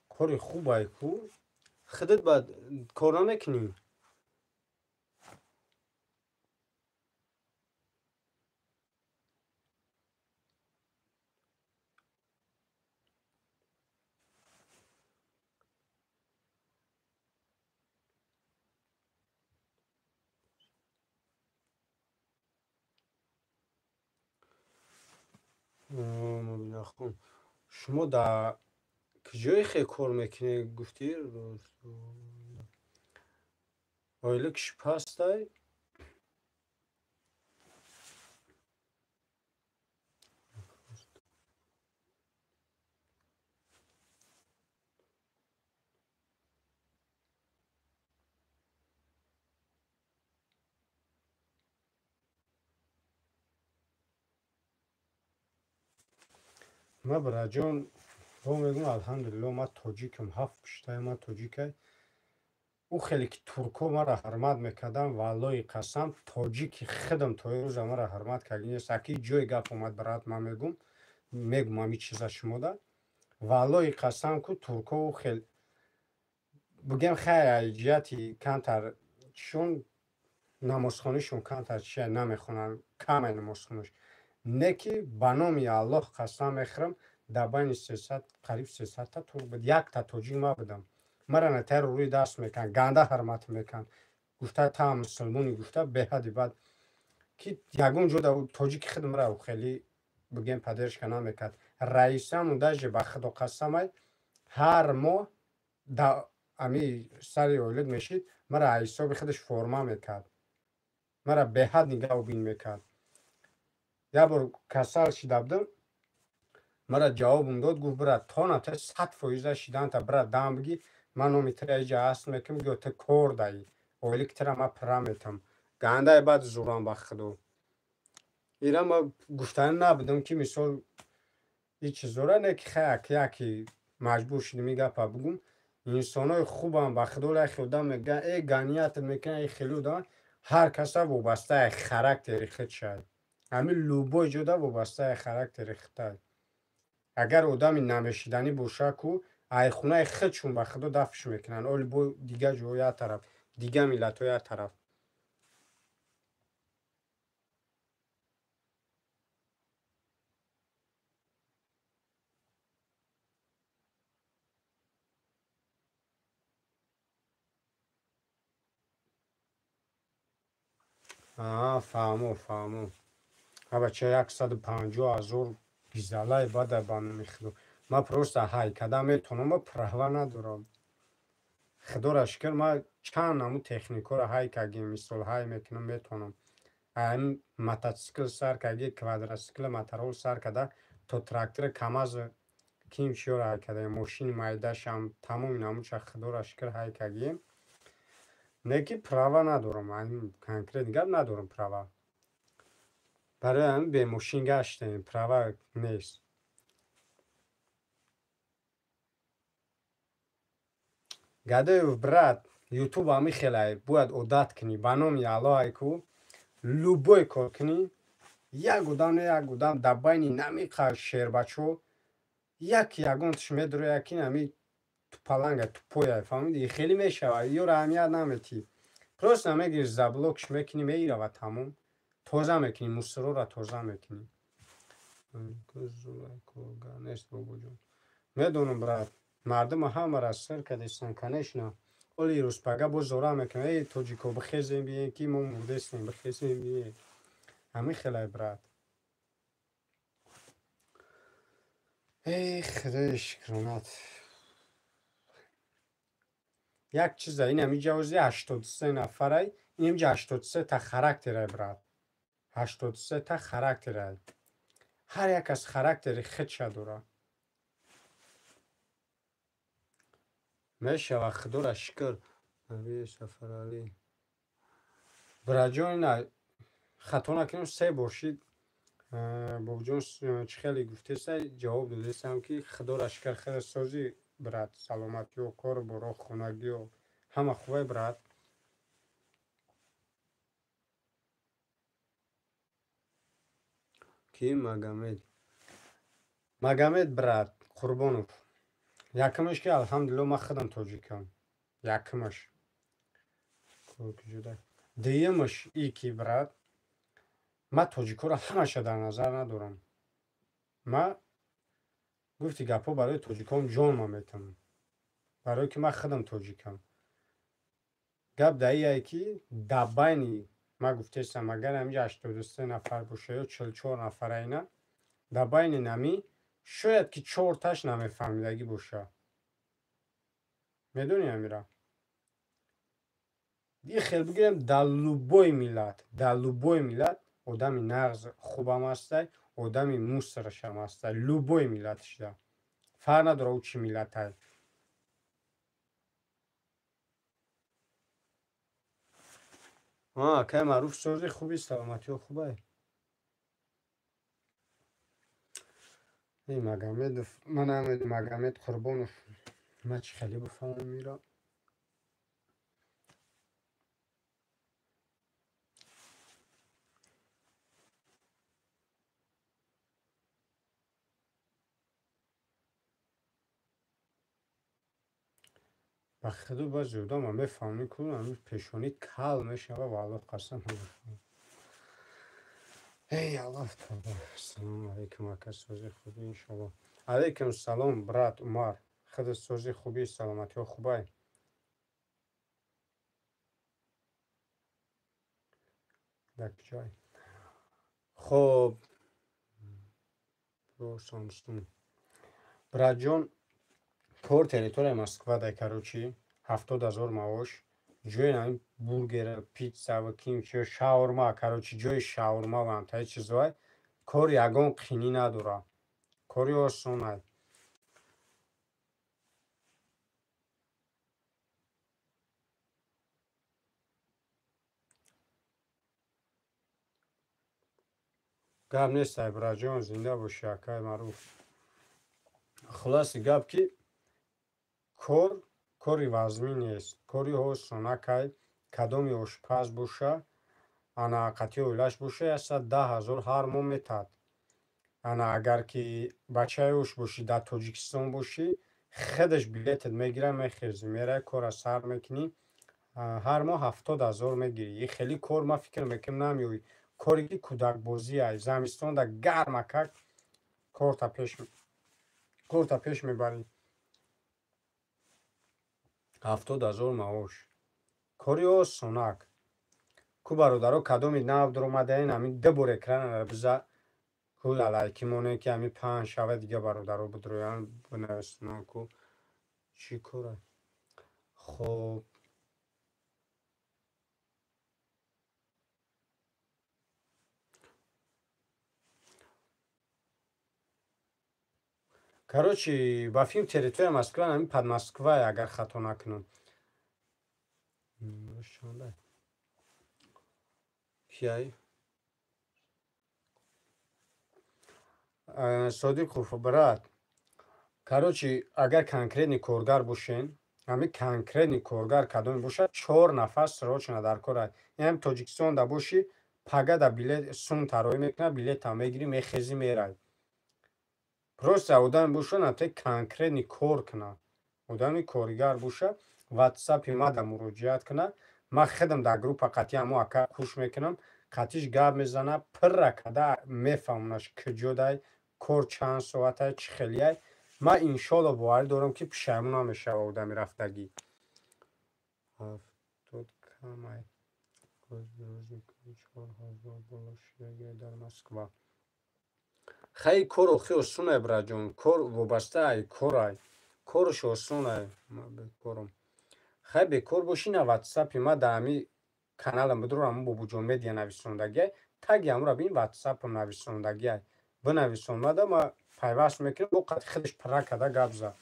Кори хубай ку? Худат ба кор намекунӣ? Ширахон, шумо дар куҷое хе кор мекунед гуфтӣ? Ойликш пастай? Ма бираҷон во мегӯм, алҳамдулилло, ман тоҷикам, ҳафт пуштаи ман тоҷикай. Ӯ хеле ки туркҳо маро ҳурмат мекарданд, валлоҳи қасам, тоҷики худам то имрӯза маро ҳурмат карди нест. Аки ҷои гап омад, брат, ман мегӯм ҳамин чиза шумода. Валлоҳи қасам ку туркҳо ӯ хел бигем, хайр, ҷиҳати камтар чун намозхонишон камтар чия намехонанд, камай намозхониш. Не ки ба номи Аллоҳ қасам мехӯрам, дар байни 300, қариб 300-та турк буд, якта тоҷик ма будам. Мара натайр рӯи даст мекунанд, ганда ҳурмат мекунанд. Гуфта та мусулмони, гуфта беҳади бад ки ягон ҷо тоҷики худ мара хеле бигем поддержка намекард. Раисамон даже ба худо қасамай ҳар моҳ да ами сари ойлик мешид, мара ҳисоби худаш форма мекард. Мара беҳад нигаҳбин мекард. Як бор касал шида будам, мара ҷавобам дод, гуфт бира то ната 100% шиданта бира дам бигӣ, ман номи тира иҷа аст мекунам, гӯё ту кор даӣ, ойлики тира ман пурра метам. Гандаи бад зурам ба худо. Ира ма гуфтанӣ набудам ки мисол ин чизора не ки хай яке маҷбур шудем ин гапа бугум. Инсонои хубам ба худо лайхи одам мегӯянд, э ганиятат мекунанд, э хеле одам, ҳар каса вобастаи характери худ шад. Ҳамин любой ҷода вобастаи характери худай. Агар одами намешиданӣ боша ку, айхонаи худшон ба худо дафш мекунанд. Оли бо дигар ҷоҳо як тараф, дигар миллатҳо як тараф. Фаҳмо, фаҳмо. Бача 150 000 гизалай бада ба номи худо. Ман просто ҳай када метавонам, ман права надорам. Худоро шукр, ман чанд намуд техникаро ҳай кардем, мисол ҳай мекунам, метавонам. Ҳамин мотоцикл сар карди, квадроцикл, моторол сар карда то трактори КамАЗ ким чиёро ҳай кардаем, мошини майдашам, тамоми намудша худоро шукр ҳай кардем. Не ки права надорам, конкрет гап надорам права. Барои ҳамин бемошин гаштем, права нест. Гадоев брат, ютуб ҳамин хелай, бояд одат кунӣ. Ба номи Аллоҳ ай ку, любой кор кунӣ, як одам не як одам дар байни намиқа шербачо як ягонташ медурояд ки ҳами тупаланга тупоя, фаҳмидӣ? Хеле мешавад, ёро аҳамият наметӣ. Просто мегирӣ заблокш мекунӣ, мерава тамом. Тоза мекунӣ, мусорора тоза мекунӣ. Нест бобоҷон. Медонам брат, мардума ҳамаро сир кардестан, конечно. Оли рӯзпага боз зора мекунад, эй тоҷико, бихезем бием ки мо мурдестем, бихезем бием. Ҳамин хелай брат. Эй худои шукронат. Як чиза ин ҳамин ҷавози 83 нафарай, ин ҳаминҷа 83 та характерай брат. 83 та характерай. Ҳар як аз характери худша дорад. Мешава, худоро шукр. Наби Сафаралӣ. Бираҷон, ина хато накунем, се бор шид. Бобоҷон чӣ хеле гуфтеса, ҷавоб додесам ки худоро шукр, хеле созӣ брат, саломатиё, кору боро, хонагиё ҳама хубай брат. Ки Магомед? Магомед брат Қурбонов. Якумаш ки алҳамдулилло ман худам тоҷикам. Якумаш. Дуюмаш и ки брат, ман тоҷикҳоро ҳамаша дар назар надорам. Ман гуфти гапҳо барои тоҷикон ҷонма метавонам. Барое ки ман худам тоҷикам. Гап дар ие ки дар байни ман гуфтестам, агар ҳаминҷа 83 нафар боша ё 44 нафара ина, дар байни нами Шояд ки чорташ намефаҳмидагӣ боша. Медонӣ амира? И хел бигирем дар любой миллат, дар любой миллат одами нағз хубам ҳастай, одами мусрашам ҳастай, любой миллатшда. Фарқ надора ӯ чӣ миллатай. Акай маъруф сози хуби, саломатиҳо хубай. Эй Магомедов, ман намедонам Магомед Қурбонов, ман чӣ хеле бифаҳмам иро? Ба худо баъзе одама мефаҳмӣ ку ҳамин пешонӣ кал мешава, валлоҳ қасам намефаҳмам. Эй Аллоҳ тавба. Ассалому алайкум ака, сози хубӣ иншоаллоҳ. Алайкум салом брат Умар. Худат сози хубӣ, саломатиҳо хубай? Дар куҷой? Хоб Самсун. Братҷон, кор территорияи Москва дай, короче, 70 000 маош. Ҷои ҳамин бургер, питса ва кимчи, шаурма, короче, ҷои шаурма ва ҳамтаи чизҳое. Кор ягон қинӣ надора. Кори осонай. Гап нестай, братҷон, зинда бошӣ, акай маъруф. Хулоси гап ки кор кори вазмин нест, кори осонакай. Кадоми ошпаз боша, ана қатъи оилаш боша, 110 000 ҳар моҳ метаҳад. Ана агар ки бачаи ош бошӣ, дар Тоҷикистон бошӣ, худаш билетат мегирад, мехезӣ, меравӣ, корра сар мекунӣ, ҳар моҳ 70 000 мегирӣ. И хеле кор ман фикр мекунам намеоӣ. Коре ки кӯдакбозиай, замистонда гармакак корта пеш мебарӣ. 70 000 маош. Кори осонак. Ку бародаро, кадоми нав дуромадаен, ҳамин ду бор экранро биза, ку лайки монем, ки ҳамин панҷ шава дига бародаро бидроянд, бинависонанд ку чӣ кора. Хоб. Короче, ба филм территория Москва, ҳамин под Москвай, агар хато накунам. Кияй? Содиқов, брат. Короче, агар конкретный коргар бошен, ҳамин конкретный коргар кадоме бошад, чор нафар срочно дар кор. Ин Тоҷикистон да бошӣ, пага да билет сум тароӣ мекунад, билетам мегирӣ, мехезӣ, меравӣ. Просто одаме боша, на те конкретный кор кунад. Одами коргар боша, ватсапи ма да муроҷиат кунад. Ман худам дар группа қатъи ҳамо ака хуш мекунам, қатъиш гап мезана, пирра када мефаҳмонаш куҷодай, кор чанд соатай, чӣ хелияй. Ман иншоалло боварӣ дорам, ки пушаймон намешава одами рафтагӣ. 70 камай. 4000 боло шидагиай дар Москва. Хай, кор охи осонай, братҷон, кор вобаста ай корай. Корш осонай, ман бекорам. Хай, бекор бошӣ, на ватсапи ма дар ҳамин каналам бидур, ҳамун Бобуҷон Медиа нависондагиай, таги ҳамура бин, ватсапам нависондагиай. Бинависон мада, ма пайваст мекунам, бо қати худаш пирра карда гап зад.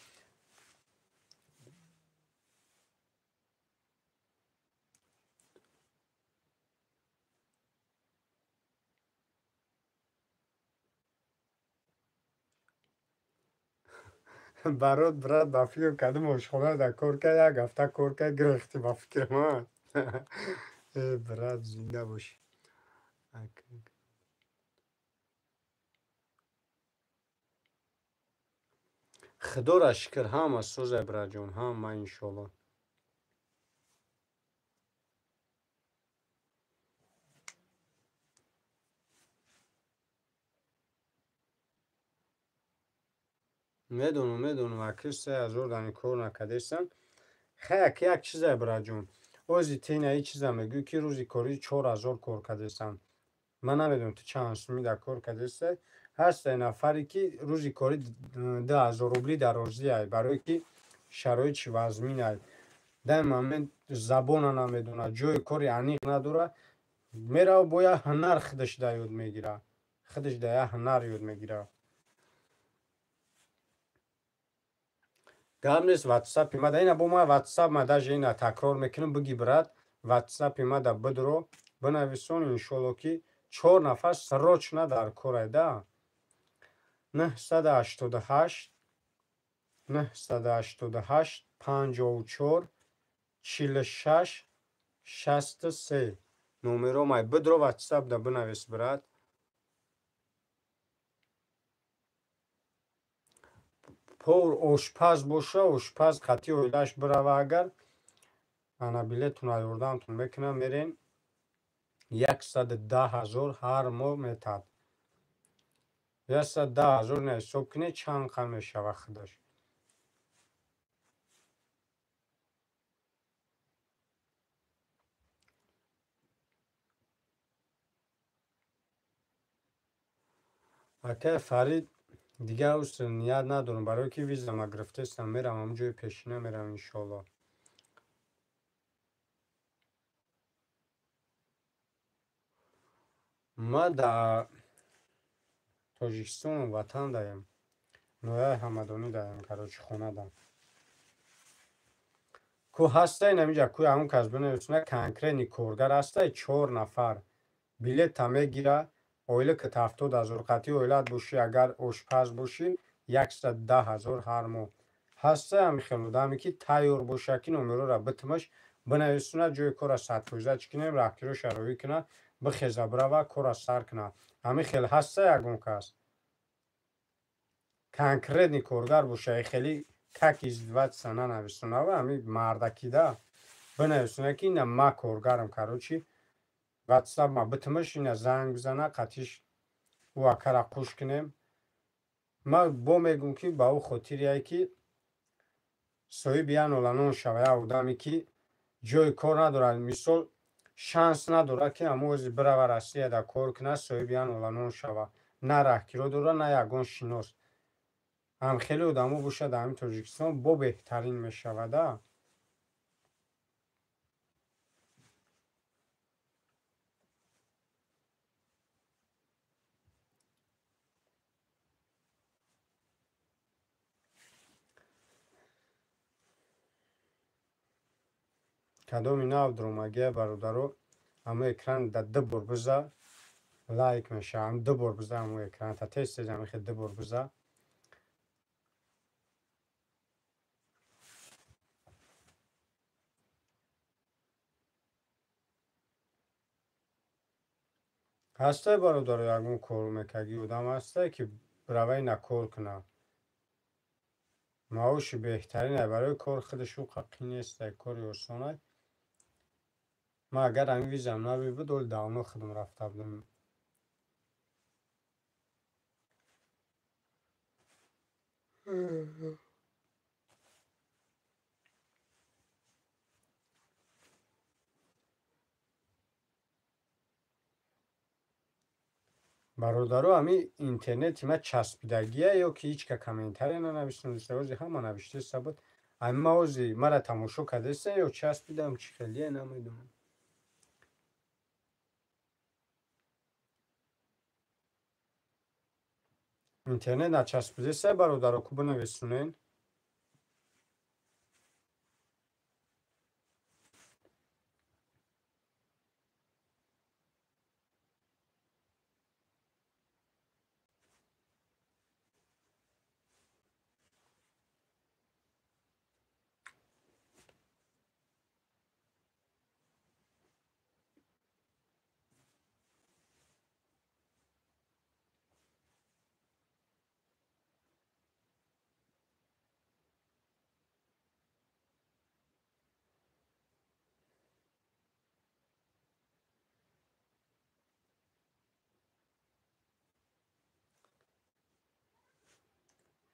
Барот, брат, ба фикр кардам ошхона дар кор кард, як ҳафта кор кард, гирехти, ба фикрам. Э, брат, зинда бошӣ. Худоро шукр, ҳама созай, братҷон, ҳама иншоалло. Медонам, медонам, аки 3000 дани кор накардестам. Хай, аки, як чизае, братҷон. Ози ти ина чиза мегӯӣ, ки рӯзи корӣ 4000 кор кардестам. Ман намедонам, ту чанд сумӣ дар кор кардестай. Ҳастай нафаре ки рӯзи кори 2000 рубли дар розиай, барое ки шароити вазминай. Дар момент забона намедонад, ҷои кори аниқ надорад, мерава бо як ҳунар худаш да ёд мегирад. Худаш да як ҳунар ёд мегирад. Гап нест, ватсапи ма да ина бо ма ватсап ма даже ина такрор мекунам, биги брат, ватсапи ма да бидро, бинависон иншолло ки 4 нафар срочно дар корай да. 988 988 54 46 63 номеро май бидро ватсап да бинавис брат. Повар ошпаз боша, ошпаз қатъи оилааш бирава агар ана билетуна ёрдамтон мекунам, мерен 110 000 ҳар моҳ метад. 110 000 не ҳисоб кунед чанд қан мешава худаш. Акай Фарид дигар ус ният надорам, барое ки визама гирифтаистам, мерам ҳамон ҷои пешина мерам иншоалло. Ма дар Тоҷикистон ватан даем, ноҳияи Ҳамадонӣ даем, короче хона дам. Ку ҳастай намиҷа ку ҳамон кас бинависона конкретный коргар ҳастай 4 нафар. Билета мегира, оила ки 70 000 қатъи оилат бошӣ, агар ошпаз бошӣ 110 000 ҳар моҳ. Ҳастай ҳамин хел одаме ки тайёр боша ки номерора битмаш, бинависона ҷои кора 100% чӣ кунем, раҳкироша роӣ куна, бихеза бирава, кора сар куна. Ҳамин хел ҳастай ягон кас. Конкретный коргар боша, хеле как издеваться нанависона ва ҳамин мардакида бинависона ки ина ма коргарам, короче ватсап ма битмаш, ина занг бизана, қатиш ӯ акара қуш кунем. Ма бо мегӯм ки ба ӯ хотирие ки соҳиби як ноланон шава, як одаме ки ҷои кор надорад, мисол шанс надорад ки ҳамон ози бирава Россияда кор кунад, соҳиби як ноланон шава. На раҳкиро дорад, на ягон шинос. Ҳам хеле одамо бошад дар ҳамин Тоҷикистон бо беҳтарин мешавада. Кадоми нав дуромагия бародаро, ҳамо экран да ду бор биза лайк мешава, ҳам ду бор биза ҳамо экран та тез тез ҳамихе ду бор биза. Ҳастай бародаро ягон кор мекаги одам ҳастай ки биравай на кор куна. Маоши беҳтарин барои кор худаш ӯ қақӣ нестай, кори осонай. Ма агар ҳамин визам набуд, оли давно худам рафта будам. Бародаро, ҳамин интернети ма часпидагия ё ки ҳеч ка комментария нанависониста, ози ҳама навиштеста буд. Ҳамин ма ози мара тамошо кардаиста ё часпидам, чӣ хелие намедонам. Интернет начаспидеста бародаро, ку бинависонен.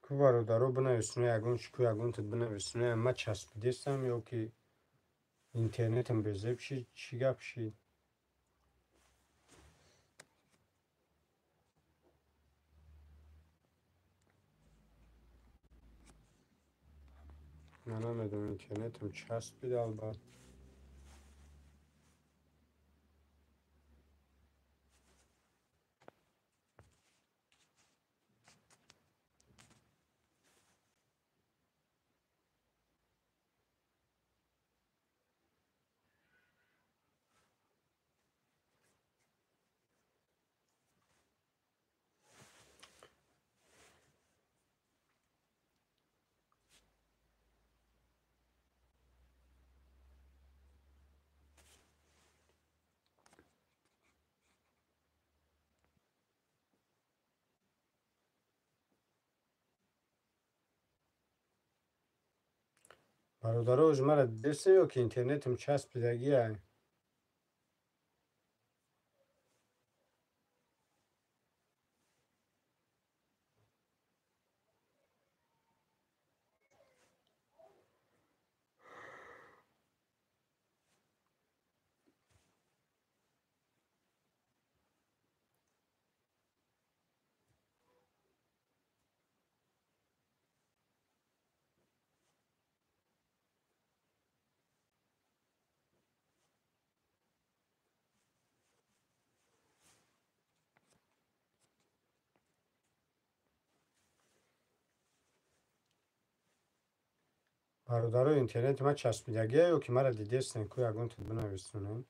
Ку бародаро бинависоне, ягон чӣ ку ягонтат бинависоне, ма часпидестам ё ки интернетам безеб шид, чӣ гап шид? Ман намедонам, интернетам часпид албат. Бародаро, маро дидесен ё ки интернетам часпидагиай? Бародаро, интернети ман часпидагиай ё ки маро дидесен? Ку ягонтон бинависонед.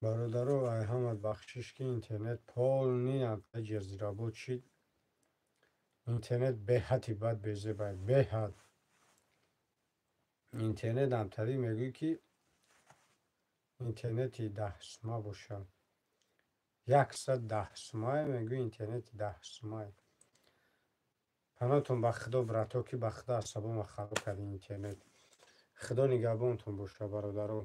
Бародаро, ай ҳама бахшиш, ки интернет полный ҷазирабод шид. Интернет беҳадди бад безебай, беҳад. Интернет ҳамтари мегӯй, ки интернети 10 сума бошад. 110 сумае мегӯй, интернети 10 сумае. Панотон ба Худо, брато, ки ба Худо асабома хароб карди интернет. Худо нигаҳбонтон бошад, бародаро.